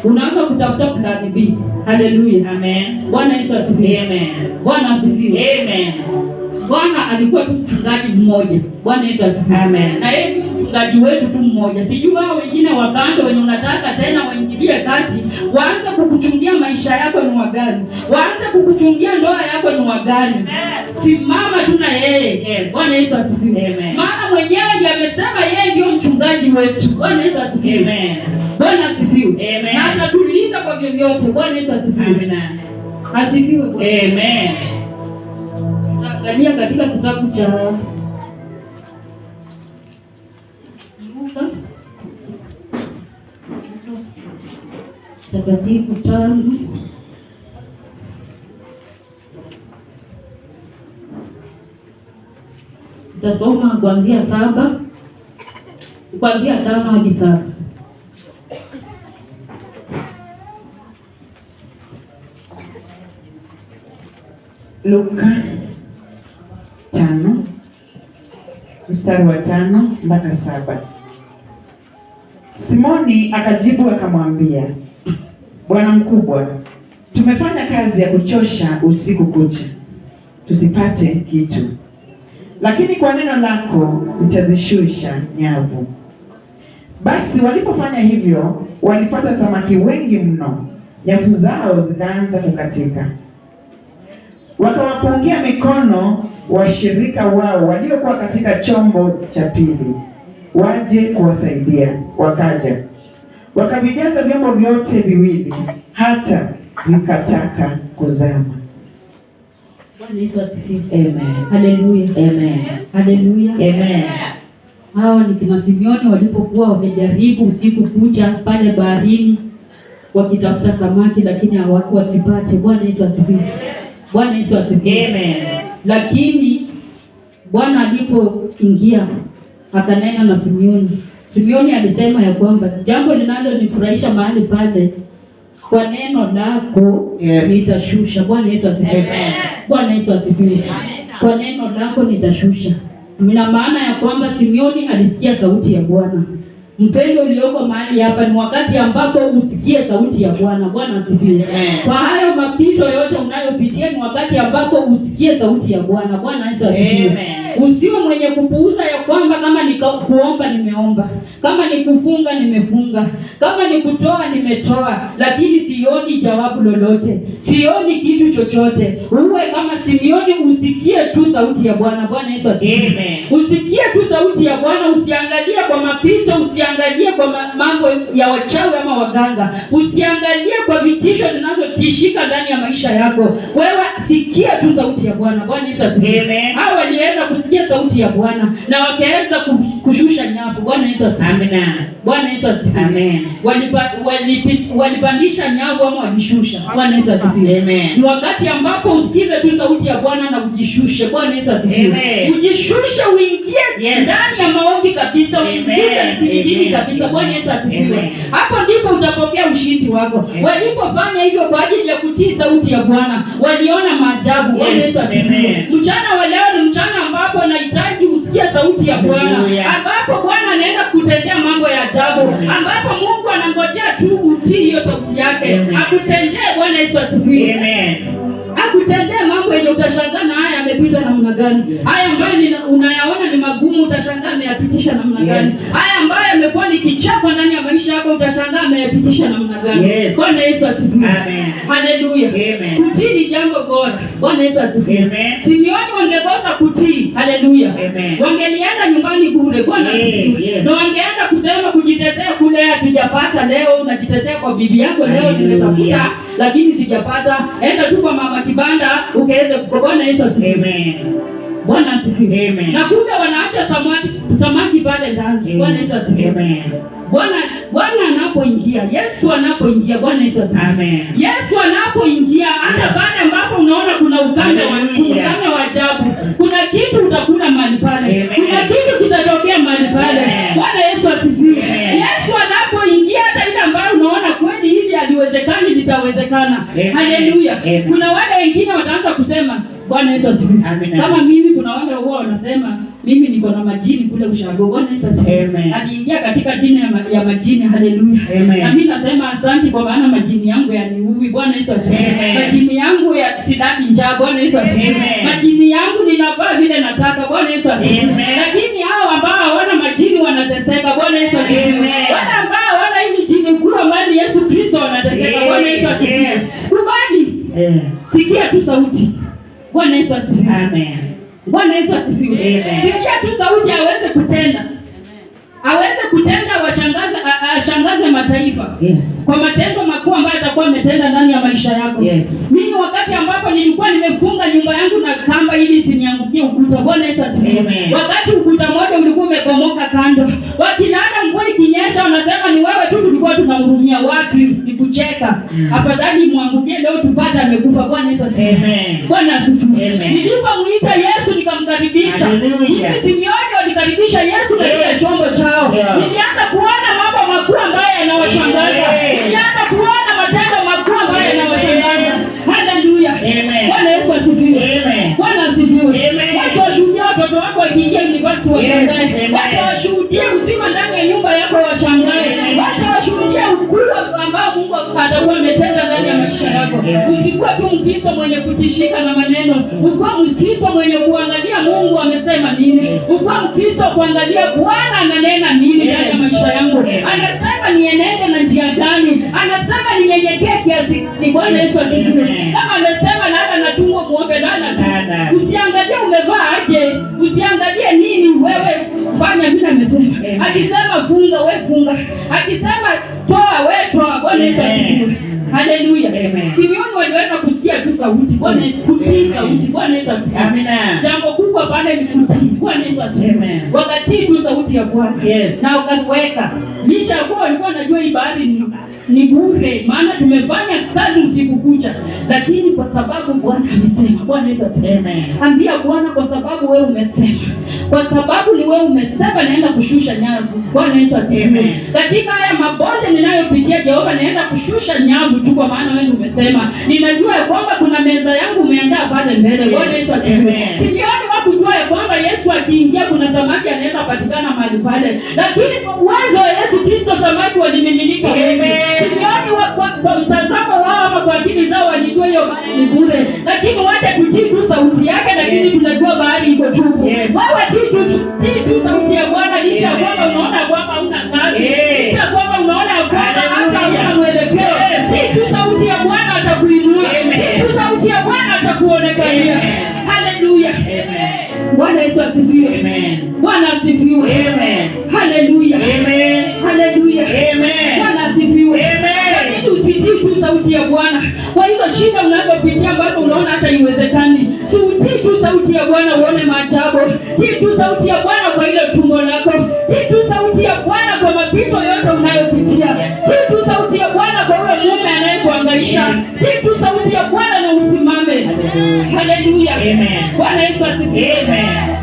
Unaanza kutafuta plan B. Haleluya. Amen. Bwana Yesu asifiwe. Amen. Bwana asifiwe. Amen. Bwana alikuwa tu mchungaji mmoja. Bwana Yesu asifiwe. Amen. Na yeye ni mchungaji wetu tu mmoja. Sijui hao wengine wa kando wenye unataka tena waingilie kati, waanze kukuchungia maisha yako ni wagani, waanze kukuchungia ndoa yako ni wagani. Simama tu na yeye. Yes. Bwana Yesu asifiwe. Amen. Maana mwenyewe ndiye amesema yeye ndio mchungaji wetu. Bwana Yesu asifiwe. Amen. Bwana asifiwe. Amen. Na atatulinda kwa vyovyote. Bwana Yesu asifiwe. Amina. Asifiwe Bwana. Amen. Angalia katika kitabu cha Luka Takatifu 5. Tutasoma kuanzia 7, kuanzia 5 hadi 7. Luka 5 mstari wa 5 mpaka 7. Simoni akajibu akamwambia, Bwana mkubwa, tumefanya kazi ya kuchosha usiku kucha, tusipate kitu, lakini kwa neno lako nitazishusha nyavu. Basi walipofanya hivyo, walipata samaki wengi mno, nyavu zao zikaanza kukatika. Wakawapungia mikono washirika wao waliokuwa katika chombo cha pili waje kuwasaidia. Wakaja Wakavijaza vyombo vyote viwili hata vikataka kuzama. Bwana Yesu asifiwe. Amen. Haleluya. Amen. Haleluya. Amen. Hawa ni kina Simeoni walipokuwa wamejaribu usiku kucha pale baharini wakitafuta samaki, lakini hawakuwa wasipate. Bwana Yesu asifiwe. Bwana Yesu asifiwe. Amen. Lakini Bwana alipoingia akanena na Simeoni. Simeoni alisema ya kwamba jambo linalonifurahisha mahali pale, kwa neno lako nitashusha. Bwana Yesu asifiwe. Amen. Bwana Yesu asifiwe. Kwa neno lako nitashusha. Ina maana ya kwamba Simeoni alisikia sauti ya Bwana. Mpendo ulioko mahali hapa, ni wakati ambapo usikie sauti ya Bwana. Bwana asifiwe. Amen. Kwa hayo mapito yote unayopitia, ni wakati ambapo usikie sauti ya Bwana. Bwana Yesu asifiwe. Amen. Usiwe mwenye kupuuza ya kwamba kama ni kuomba nimeomba, kama ni kufunga nimefunga, kama ni kutoa nimetoa, lakini sioni jawabu lolote, sioni kitu chochote. Uwe kama Simeoni, usikie tu sauti ya Bwana. Bwana Yesu asifiwe. Amen. Usikie tu sauti ya Bwana, usiangalie kwa mapito, usiangalie kwa mambo ya wachawi ama waganga, usiangalie kwa vitisho zinazotishika ndani ya maisha yako. Wewe sikia tu sauti ya Bwana. Bwana Yesu asifiwe. Amen. Hao waliweza kusikia sauti ya Bwana na wakaweza kushusha nyavu. Bwana Yesu asifiwe. Amina. Bwana Yesu asifiwe. Amen. Walipandisha nyavu ama walishusha. Bwana Yesu asifiwe. Amen. Ni wakati ambapo usikize tu sauti ya Bwana na ujishushe. Bwana Yesu asifiwe. Amen. Ujishushe, uingie ndani ya maombi kabisa, uingie kijijini Amen. kabisa. Bwana Yesu asifiwe. Amen. Hapo ndipo utapokea ushindi wako. Amen. Walipofanya hivyo kwa ajili ya kutii sauti ya Bwana, waliona maajabu. Bwana Yesu asifiwe. Amen. Mchana wa leo ni mchana ambapo nahitaji usikie sauti ya Bwana, Hallelujah. ambapo Bwana anaenda kutendea mambo ya ajabu, Amen. ambapo Mungu anangojea tu utii hiyo sauti yake Amen. akutendee. Bwana Yesu asifiwe. Amen. Akutendee mambo yenye utashangaa na haya yamepita namna gani. Haya ambayo unayaona ni magumu, utashangaa ameyapitisha namna gani. Haya ambayo yamekuwa ni kicheko ndani ya maisha yako, utashangaa ameyapitisha namna gani. Yes. Bwana Yesu asifiwe. Amen. Haleluya. Amen. Kutii ni jambo bora. Bwana Yesu asifiwe. Amen. Simeoni wangekosa kutii, haleluya, Amen. wangelienda nyumbani bure. Bwana asifiwe. Yes. Na wangeenda kusema kujitetea kule, hatujapata leo. Unajitetea kwa bibi yako leo, Hallelujah. nimetafuta lakini sijapata. Enda tu kwa mama kibanda ukaweze. Bwana Yesu asifiwe. Amen. Bwana asifiwe. Amen. Na kumbe wanaacha samaki samaki pale ndani. Bwana Yesu asifiwe. Amen. Bwana anapoingia, Yesu anapoingia, Bwana Yesu asifiwe. Amen. Yesu anapoingia hata pale ambapo unaona kuna ukame wa Hallelujah. ukame wa ajabu, kuna kitu utakula mahali pale, Amen. kuna kitu kitatokea mahali pale. Amen. Bwana Yesu asifiwe. Amen. Yesu anapoingia hata ile ambayo unaona kweli hili haliwezekani litawezekana. Amen. Haleluya. Amen. Kuna wale wengine wataanza kusema Bwana Yesu asifiwe. Amina. Kama mimi, kuna wale huwa wanasema mimi niko na majini kule ushago. Bwana Yesu asifiwe. Amen. Aliingia katika dini ya majini. Haleluya. Amen. Na mimi nasema asante kwa maana majini yangu yaniui. Bwana Yesu asifiwe. Amen. Majini yangu ya silali njaa. Bwana Yesu asifiwe. Amen. Majini yangu ninavaa vile nataka. Bwana Yesu asifiwe. Amen. Lakini hao ambao hawana majini wanateseka. Bwana Yesu asifiwe. Amen. Wale ambao hawana hili jini kuu ambaye ni Yesu Kristo wanateseka. Bwana Yesu asifiwe. Yes. Kubali. Eh. Sikia tu sauti. Bwana Yesu asifiwe. Amen. Bwana Yesu asifiwe. Amen. Sikia tu sauti aweze kutenda, aweze kutenda, washangaze, ashangaze mataifa kwa matendo makuu ambayo atakuwa ametenda ndani ya maisha yako. Yes. Mimi wakati ambapo nilikuwa nimefunga nyumba yangu na kamba ili isiniangukie ukuta. Bwana Yesu asifiwe. Amen. Wakati ukuta mmoja ulikuwa umebomoka kando, wakilala mvua ikinyesha, wanasema ni wewe tu tulikuwa tunahurumia. Wapi? Ni kucheka. Afadhali muangukie leo tupate amekufa. Bwana Yesu asifiwe. Amen. Bwana asifiwe. Amen. Nilipomuita Yesu nikamkaribisha. Hallelujah. Jinsi Simeoni walikaribisha Yesu katika chombo chao. Yeah. Nilianza kuona mambo makuu ambayo yanawashangaza. Amen. Nilianza kuona matendo makuu ambayo yanawashangaza. Haleluya. Amen. Bwana Yesu asifiwe. Amen. Bwana asifiwe. Amen. Watu washuhudie watoto wako wakiingia university washangae. Amen. Watu washuhudie uzima ndani ya nyumba yako washangae. Amen. Watu washuhudie ukuu ambao Mungu atakuwa ametenda ndani ya maisha yako. Usikuwe tu Mkristo mwenye kutishika na maneno. Usikuwe Mkristo mwenye kuangalia Mungu amesema nini. Usikuwe Mkristo kuangalia Bwana ananena nini ndani ya maisha yangu. Yes. Anasema nienende na njia gani? Anasema ninyenyekee kiasi gani? Bwana Yesu asifiwe. Amen. Kama amesema lala na tumbo, muombe lala tu. Lala. Usiangalie umevaa aje, usiangalie nini wewe. Fanya vile amesema. Amen. Akisema funga, we funga. Akisema toa, we toa. Bwana Yesu Amen. asifiwe. Haleluya. Amen. Simeoni waliweza kusikia tu sauti. Bwana Yesu, kutii Amen. sauti. Bwana Yesu asifiwe. Amina. Jambo kubwa pale ni kutii. Bwana Yesu asifiwe. Amen. Wakatii tu sauti ya Bwana. Yes. Na wakaweka. Licha ya kuwa walikuwa wanajua hii bahari ni bure, maana tumefanya kazi usiku kucha, lakini kwa sababu Bwana amesema. Bwana Yesu asifiwe. Amen. Ambia Bwana, kwa sababu wewe umesema, kwa sababu ni wewe umesema, naenda kushusha nyavu. Bwana Yesu asifiwe. Amen. Katika haya mabonde ninayopitia, Jehova, naenda kushusha nyavu tu, kwa maana wewe ndio umesema. Ninajua ya kwamba kuna meza yangu umeandaa pale mbele. Bwana Yesu asifiwe. Amen. Simeoni wakujua ya kwamba Yesu akiingia kuna samaki anaweza patikana mahali pale, lakini kwa uwezo wa Yesu Kristo samaki walimiminika wengi. Amen. Simeoni kwa mtazamo wao ama kwa akili zao walijua hiyo bahari ni bure, lakini wacha tutii tu sauti yake, lakini tunajua bahari iko tupu. Yes. Wewe tii tu sauti ya Bwana, licha ya Amen. kwamba unaona kwamba huna kazi, Eh. licha ya kwamba unaona kwamba hata Hallelujah. huna mwelekeo. Yes. Tii tu sauti ya Bwana, atakuinua. Amen. Tii tu sauti ya Bwana, atakuonekania. Amen. Haleluya. Amen. Bwana Yesu asifiwe. Amen. Bwana asifiwe. Amen. Haleluya. Amen. Haleluya. Amen. Bwana asifiwe. Amen. Lakini usitii tu sauti ya Bwana kwa hizo shida unazopitia ambazo unaona hata iwezekani. Si utii tu sauti ya Bwana uone maajabu. Tii tu sauti ya Bwana kwa ile tumbo lako. Tii tu sauti ya Bwana kwa mapito yote unayopitia. Tii tu sauti ya Bwana kwa huyo mume anayekuangaisha. Yes. Tii tu sauti ya Bwana na usimame. Hallelujah. Haleluya. Amen. Bwana Yesu asifiwe. Amen.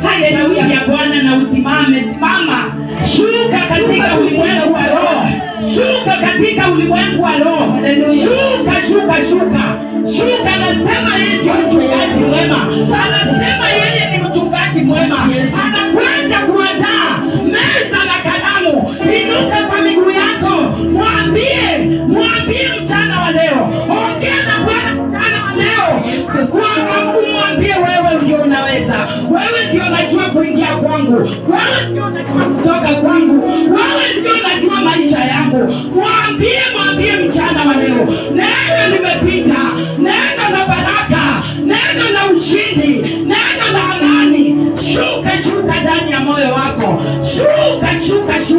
Haleluya. Sauti ya Bwana na usimame. Simama, shuka katika ulimwengu wa roho, shuka katika ulimwengu wa roho, Haleluya. shuka, shuka, shuka, shuka. Anasema yeye ndio mchungaji mwema, anasema yeye ni mchungaji mwema, Yes. anakwenda kuandaa meza na karamu. Inuka kwa miguu yako, mwambie, mwambie mchana wa leo, ongea na Bwana mchana wa leo, Yes. kwamba umwambie wewe ndio unaweza, wewe ndio unajua kuingia kwangu, wewe ndio unajua kutoka kwangu, wewe ndio unajua maisha yangu. Mwambie, mwambie mchana wa leo, neno limepita, neno la baraka, neno la ushindi, neno la amani. Shuka, shuka ndani ya moyo wako, shuka, shuka, shuka.